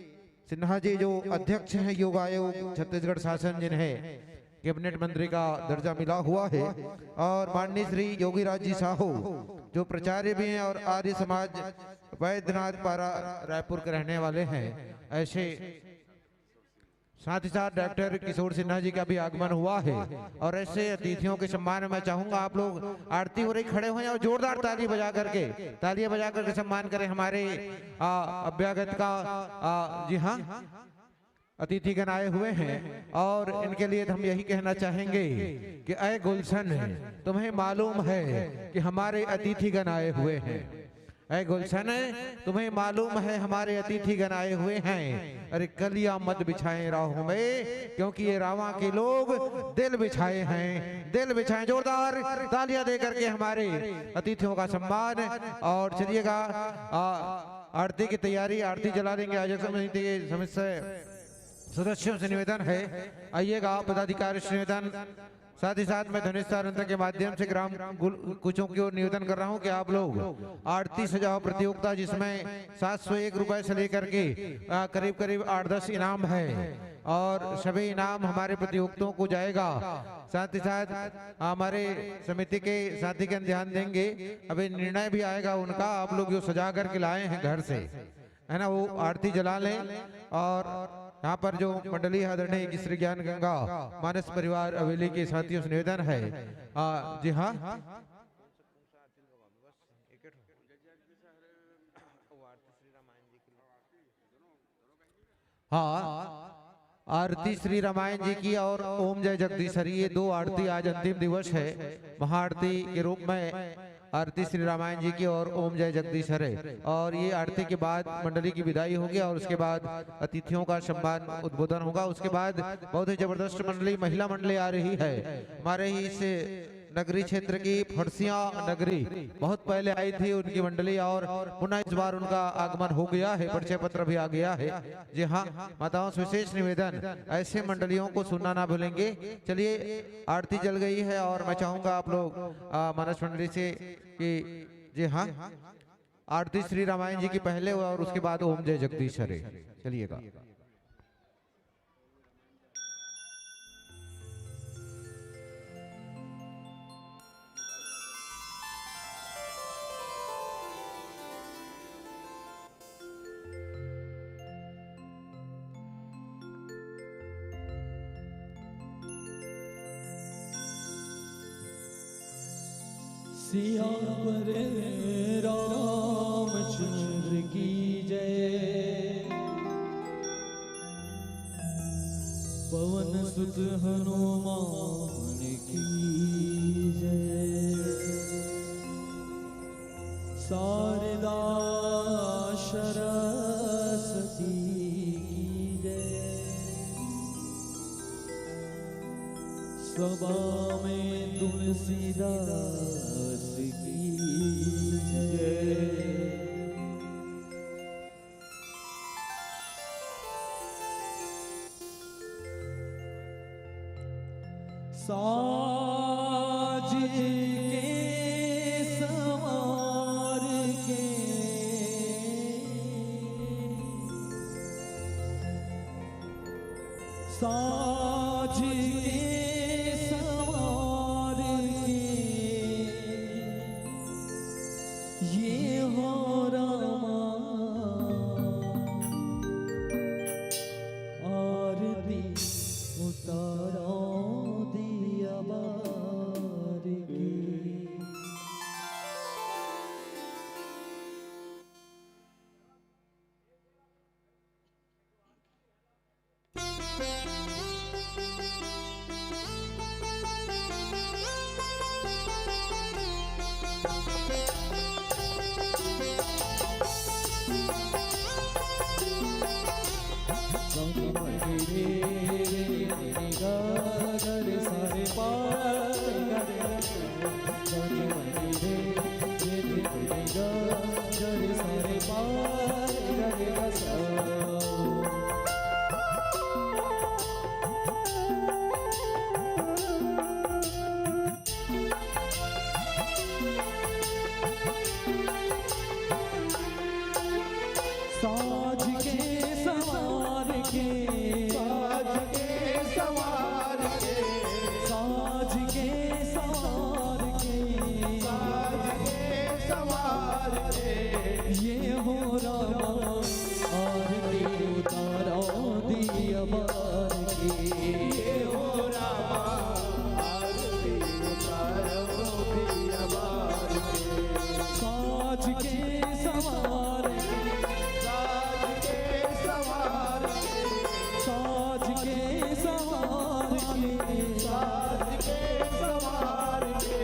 सिन्हा जी, जो अध्यक्ष हैं योग आयोग छत्तीसगढ़ शासन, जिन्हें कैबिनेट मंत्री का दर्जा मिला हुआ है, और माननीय श्री योगीराज जी साहू, जो प्राचार्य भी हैं और आर्य समाज बैद्यनाथ पारा रायपुर के रहने वाले हैं, ऐसे साथ ही साथ डॉक्टर किशोर सिन्हा जी का भी आगमन हुआ है। और ऐसे अतिथियों के सम्मान में चाहूंगा, आप लोग आरती हो रही, खड़े हुए और जोरदार ताली बजा करके, तालियां बजा करके सम्मान करें हमारे, आ, अभ्यागत का। आ, जी हाँ, अतिथिगण आए हुए हैं और इनके लिए हम यही कहना चाहेंगे कि अय गुलशन, तुम्हें मालूम है कि हमारे अतिथिगण आए हुए हैं। अय गुलशन, तुम्हें मालूम है हमारे अतिथिगण आए हुए हैं। अरे कलियां मत बिछाएं राहों में, क्योंकि ये रावां के लोग दिल बिछाए हैं, दिल बिछाएं। जोरदार तालियां दे करके हमारे अतिथियों का सम्मान। और चलिएगा, आ, आरती की तैयारी, आरती जला लेंगे। आयोजक समिति के सदस्य सदस्यों से निवेदन है, आइएगा, पदाधिकारी से निवेदन, साथ ही साथ मैं धनेश सारंग के माध्यम से ग्राम गुल-, कुचों की ओर निवेदन कर रहा हूं कि आप लोग आरती सजाओ प्रतियोगिता, जिसमें सात सौ एक रुपए से लेकर के, आ, करीब करीब आठ दस इनाम है और सभी इनाम हमारे प्रतियोगितों को जाएगा। साथ ही साथ हमारे समिति के साथी गण ध्यान देंगे, अभी निर्णय भी आएगा उनका। आप लोग जो सजा करके लाए हैं घर से, है ना, वो आरती जला लें। और यहाँ पर जो मंडली है, आदरणीय श्री ज्ञान गंगा मानस परिवार अवेली के साथियों से निवेदन है। आ, जी हाँ, हाँ, आरती श्री रामायण जी की और ओम जय जगदीश हरि, ये दो आरती आज अंतिम दिवस है। महाआरती के रूप में आरती श्री रामायण जी की और ओम जय जगदीश हरे, और ये आरती के बाद मंडली की विदाई होगी और उसके बाद अतिथियों का सम्मान उद्बोधन होगा। उसके बाद बहुत ही जबरदस्त मंडली, महिला मंडली आ रही है हमारे ही इस नगरी क्षेत्र की, फरसिया नगरी बहुत पहले आई थी उनकी मंडली, और पुनः इस बार उनका आगमन हो गया है, परिचय पत्र भी आ गया है। जी हाँ, माताओं से विशेष निवेदन, ऐसे मंडलियों को सुनना ना भूलेंगे। चलिए, आरती जल गई है और मैं चाहूंगा आप लोग, आ, मानस मंडली से कि जी हाँ, आरती श्री रामायण जी की पहले हुआ और उसके बाद ओम जय जगदीश हरे। चलिएगा। सियावर रामचंद्र की जय, पवन सुत हनुमान की जय, शारदा सरस्वती की जय, सभा में तुलसीदास की जय। साज के संवार के साज के संवार के ये हो रामा, आरती उतारो दिया बार की। ये हो रामा, आरती उतारो दिया बार के। साज के संवार के, साज के संवार के, साज के संवार के, साज के संवार के।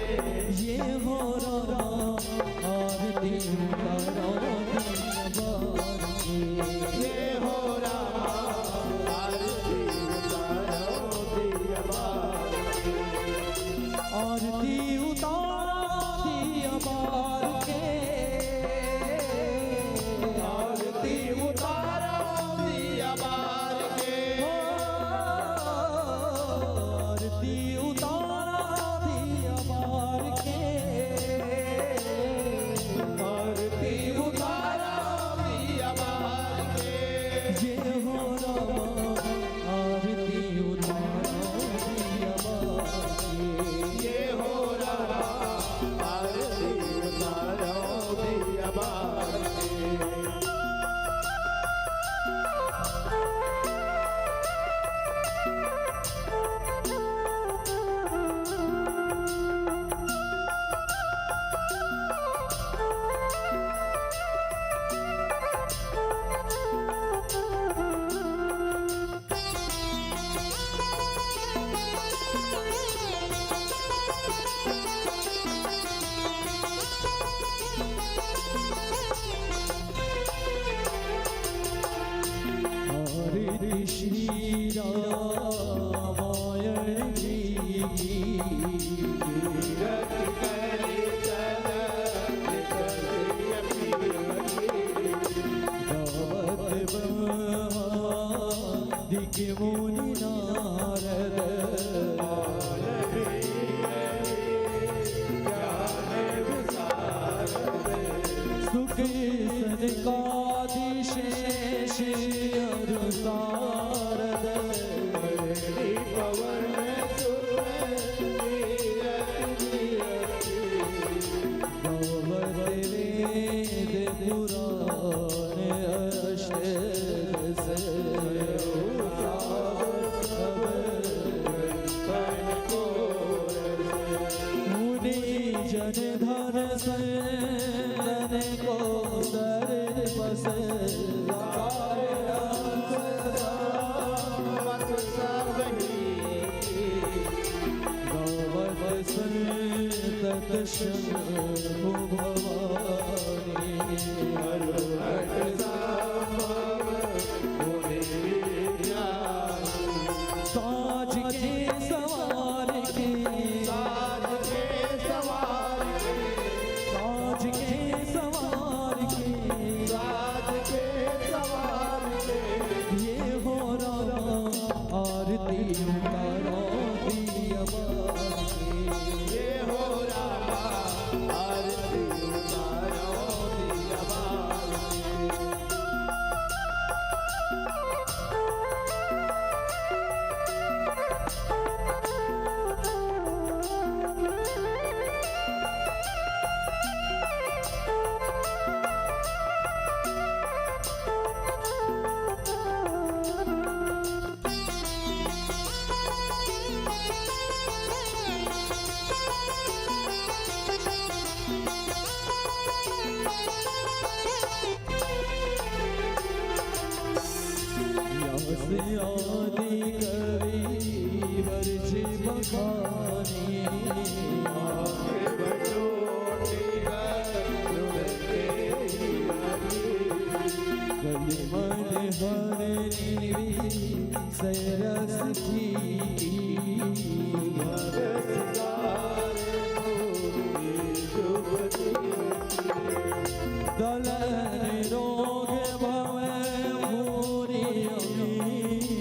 ये हो रामा, आरती उतारो दिया बार के। ये हो रामा, आरती उतारो दिया बार के। आरती उतारो दिया बार के। आरती उतारो दिया बार के। आरती उतारो दिया बार के। आरती उतारो दिया बार के। ये हो रामा, आरती उतारो दिया बार के। ये हो रामा, आरती उतारो दिया बार के। हरे श्री रामायण जी की। गावत ब्रह्मादिक मुनि नारद। सुख सनकादि शेष अरु सारद। पवन सुत तीरथ गावत वेद पुराण अष्ट दस। मुनि जन धन संतन को सर्वस। गावत संतत शंभु भवानी। हर हट संभव मुनि विद्या। साज के संवार के, साज के संवार के, साज के संवार के, साज के संवार के। ये हो रामा, आरती उतारो दिया बार के। ये हो रामा, आरती उतारो दिया बार के। यस आदि कवि बरजे बखानी। कलिमन हर निवि सरस की। दलन रोग भव भूरि अमी की।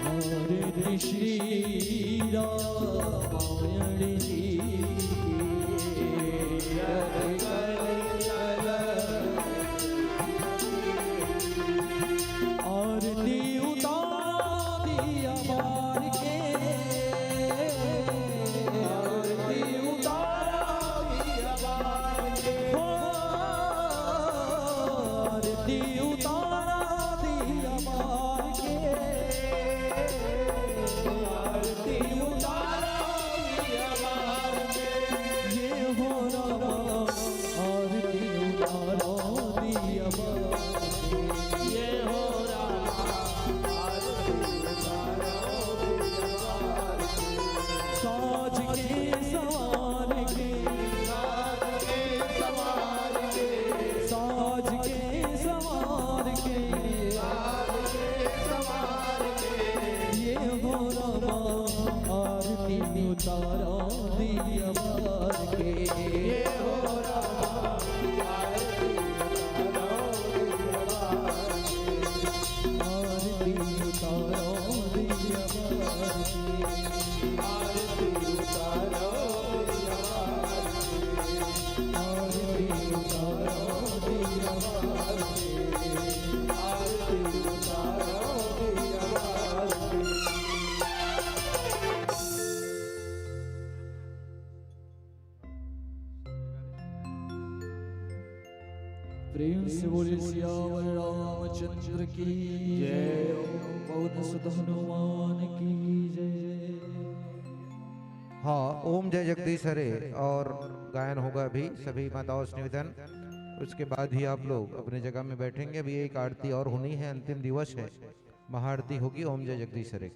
आरती श्री रामायण जी की। आरती उतारा दिया बार के, आरती उतारा दिया बार के। ये हो रामा, आरती उतारा दिया बार के। ये हो रामा, आरती उतारा दिया बार के। साज के सवार के, साज के सवार के, साज के सवार के, साज के सवार के। ये हो रामा, आरती उतारा दिया बार के। ये हो रामा, आरती उतारा दिया बार के। आरती उतारा दिया बार के। आरती उतारा दिया बार के। आरती उतारा दिया बार के। आरती उतारा दिया बार के। प्रेम से बोले सियावर रामचंद्र की जय। पवन सुत हनुमान की जय। हाँ, ओम जय जगदीश हरे और गायन होगा अभी। सभी माताओं से निवेदन, उसके बाद ही आप लोग अपनी जगह में बैठेंगे। अभी एक आरती और होनी है, अंतिम दिवस है, महाआरती होगी। ओम जय जगदीश हरे।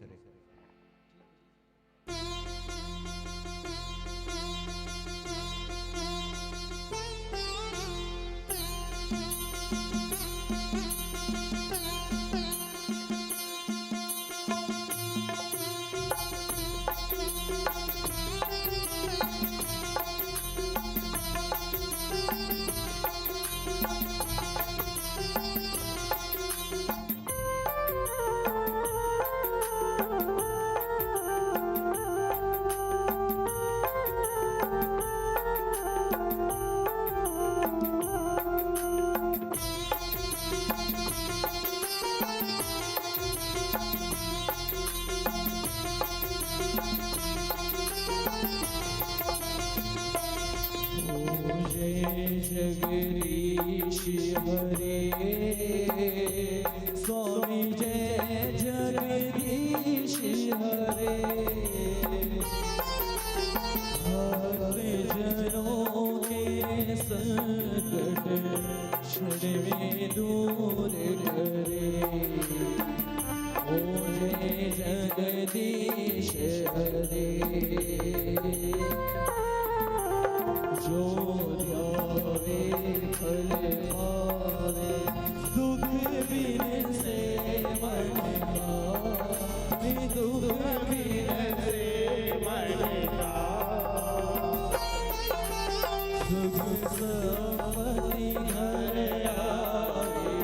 जय जगदीश हरे, स्वामी जय जगदीश हरे। भक्त जनों के संकट क्षण में दूर करे। ओ जय जगदीश हरे। जो ध्यावे फल पावे, दुख बिन से मन का, दुख बिन से मन का। सुख संपत्ति घर आवे,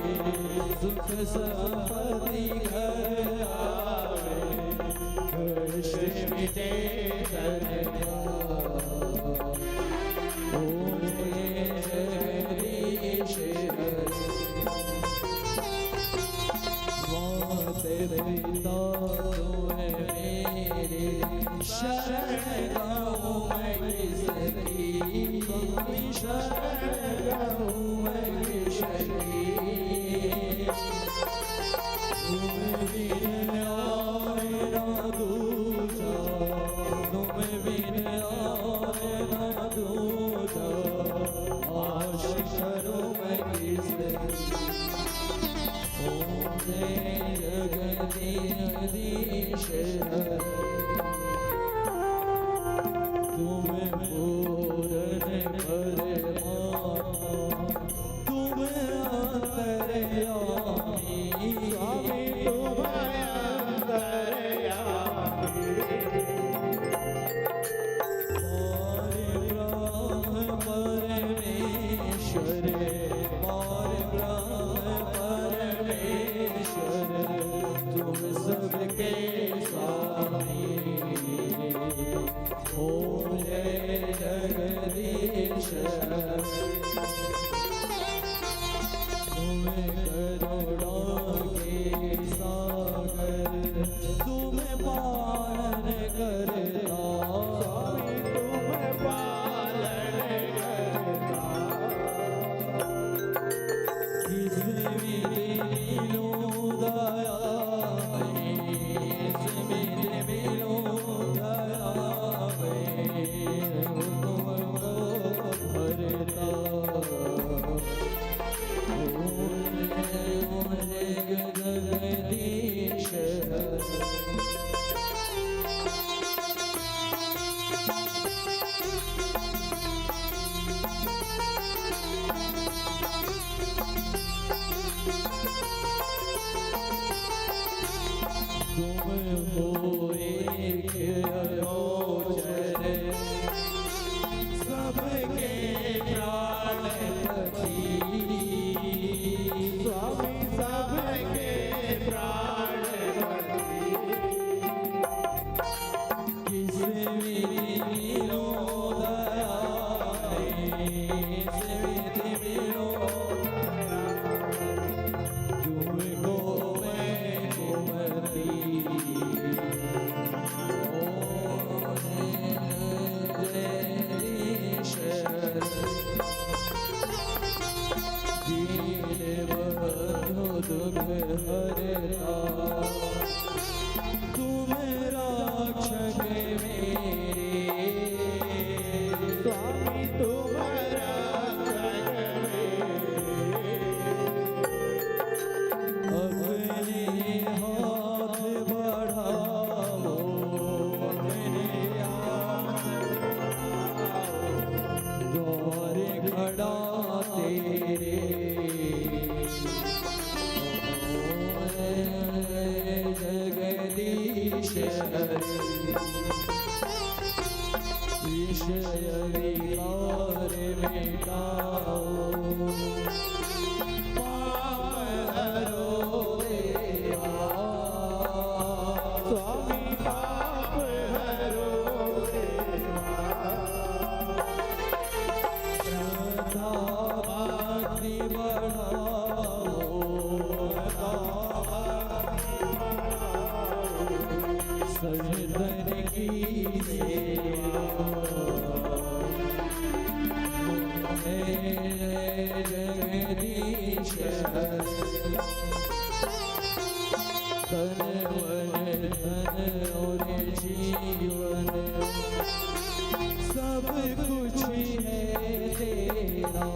सुख संपत्ति घर आवे, कष्ट मिटे तन का। ओम जय जगदीश हरे। मात पिता तुम मेरे, शरण गहूँ मैं किसकी, शरण गहूँ मैं किसकी। तुम बिन आए ना दूजा, तुम बिन आए ना दूजा, आस करूँ मैं किसकी। ओम जय जगदीश हरे। तुम पूर्ण परमात्मा, तुम अंतर्यामी। स्वामी तुम अंतर्यामी। पार ब्रह्म परमेश्वर, पार ब्रह्म परमेश्वर, तुम सबके स्वामी। ओम जय जगदीश। तुम करुणा के सागर, तुम पालन करता। स्वामी तुम पालन करता। किस जगदीश। तुम हो एक अगोचर, सबके प्राणपति। स्वामी सबके प्राणपति। किस विधि मिलो दयाल, किस विधि मिलो दयाल, तुमको मैं कुमति। ओ जगदीश, दीन बंधु दुख हरता, तुम रक्षक मेरे। स्वामी तुम रक्षक मेरे। अपने हाथ बढ़ाओ, अपने हाथ बढ़ाओ, द्वार खड़ा तेरे। जगदीश, विषय विकार मिटाओ, पाप हरो देवा। स्वामी पाप हरो देवा। श्रद्धा भक्ति बढ़ाओ, श्रद्धा भक्ति बढ़ाओ, संतन की सेवा। हे जगदीश, तन मन धन और जीवन, सब कुछ है तेरा।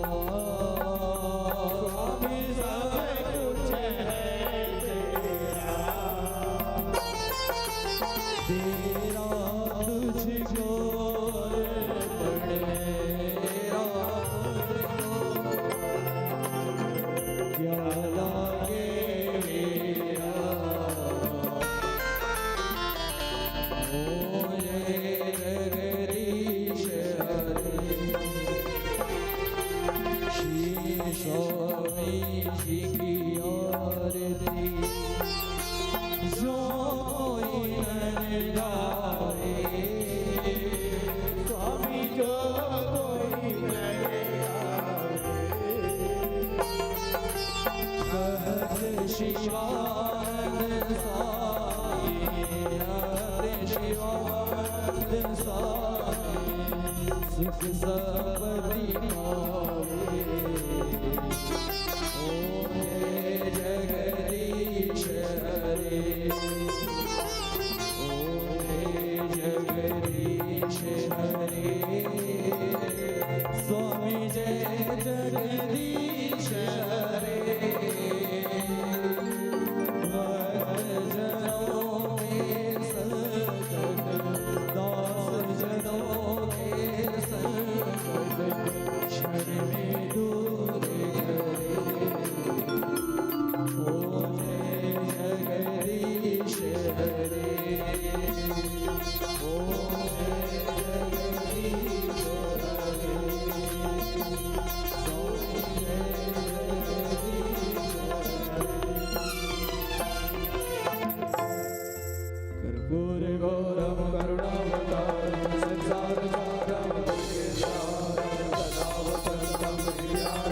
स्वामी, सब कुछ है तेरा। तेरा तुझको अर्पण है, तेरा तुझको क्या लागे मेरा। ओ जगदीश हरे, श्री स्वामी जी की आरती, जो कोई नर गावे, स्वामी जो कोई नर गावे। हर शिवानंद साई, हर शिवानंद साई, सुख संपत्ति पावे। ओम हे जगदीश हरे, ओम हे जगदीश हरे, स्वामी जय जगदीश हरे। भक्त जनों के संकट, दास जनों के संकट, क्षण में दूर करे। ओ जय जगदीश हरे, ओ जय जगदीश हरे, ओ जय जगदीश हरे। कर्पूर गौरम करुणावतारम संसार सागरम तप्यंतारम सदा वसंतम हृदयारविंदे।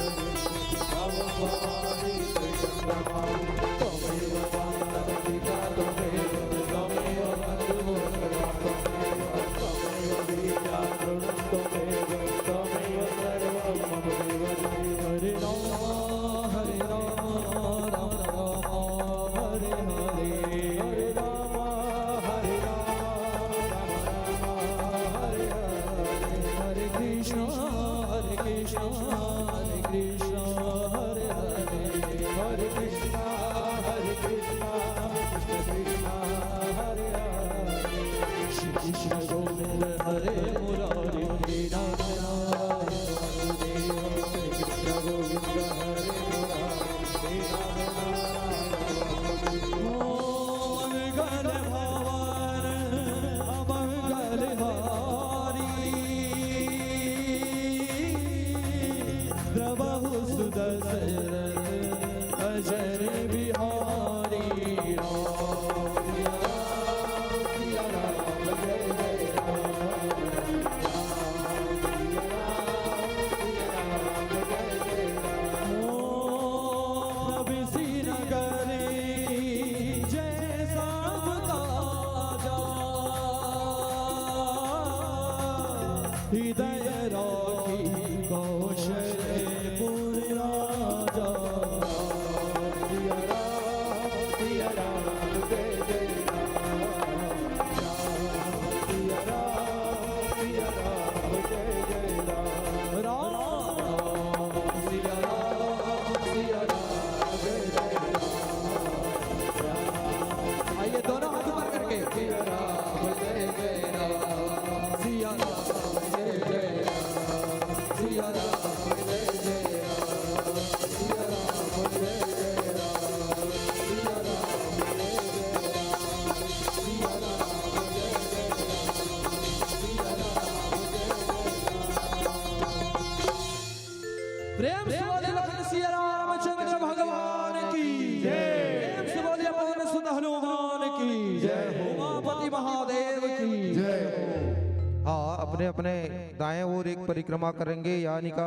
हरे राम, हरे राम, राम राम, हरे हरे, हरे राम, हरे राम, राम राम, हरे हरे, हरे कृष्णा, हरे कृष्णा, हरे कृष्णा, हरे हरे, हरे कृष्णा, अजर बिहारी राम, सिया राम, सिया राम, जय जय राम। मोहन बिसि नगर की जय सब ताजा, हृदय राखी कौशल पुर राजा। सिया राम, सिया राम, जय जय राम। सिया राम, सिया राम, जय जय राम। राम, सिया राम, सिया राम, जय जय राम। आइए, दोनों हाथ ऊपर करके। सिया राम, जय जय राम। सिया राम, जय जय राम। सिया राम, जय जय राम। सिया राम, जय जय राम। सिया राम, जय जय राम। सिया राम, जय जय राम। सिया राम, जय जय राम। सिया राम, जय जय राम। प्रेम से बोलिए लखन सिया रामचंद्र भगवान की जय। प्रेम से बोलिए पवन सुत हनुमान की जय। उमापति महादेव की जय। हाँ, अपने अपने दाएं ओर एक परिक्रमा करेंगे, यानी का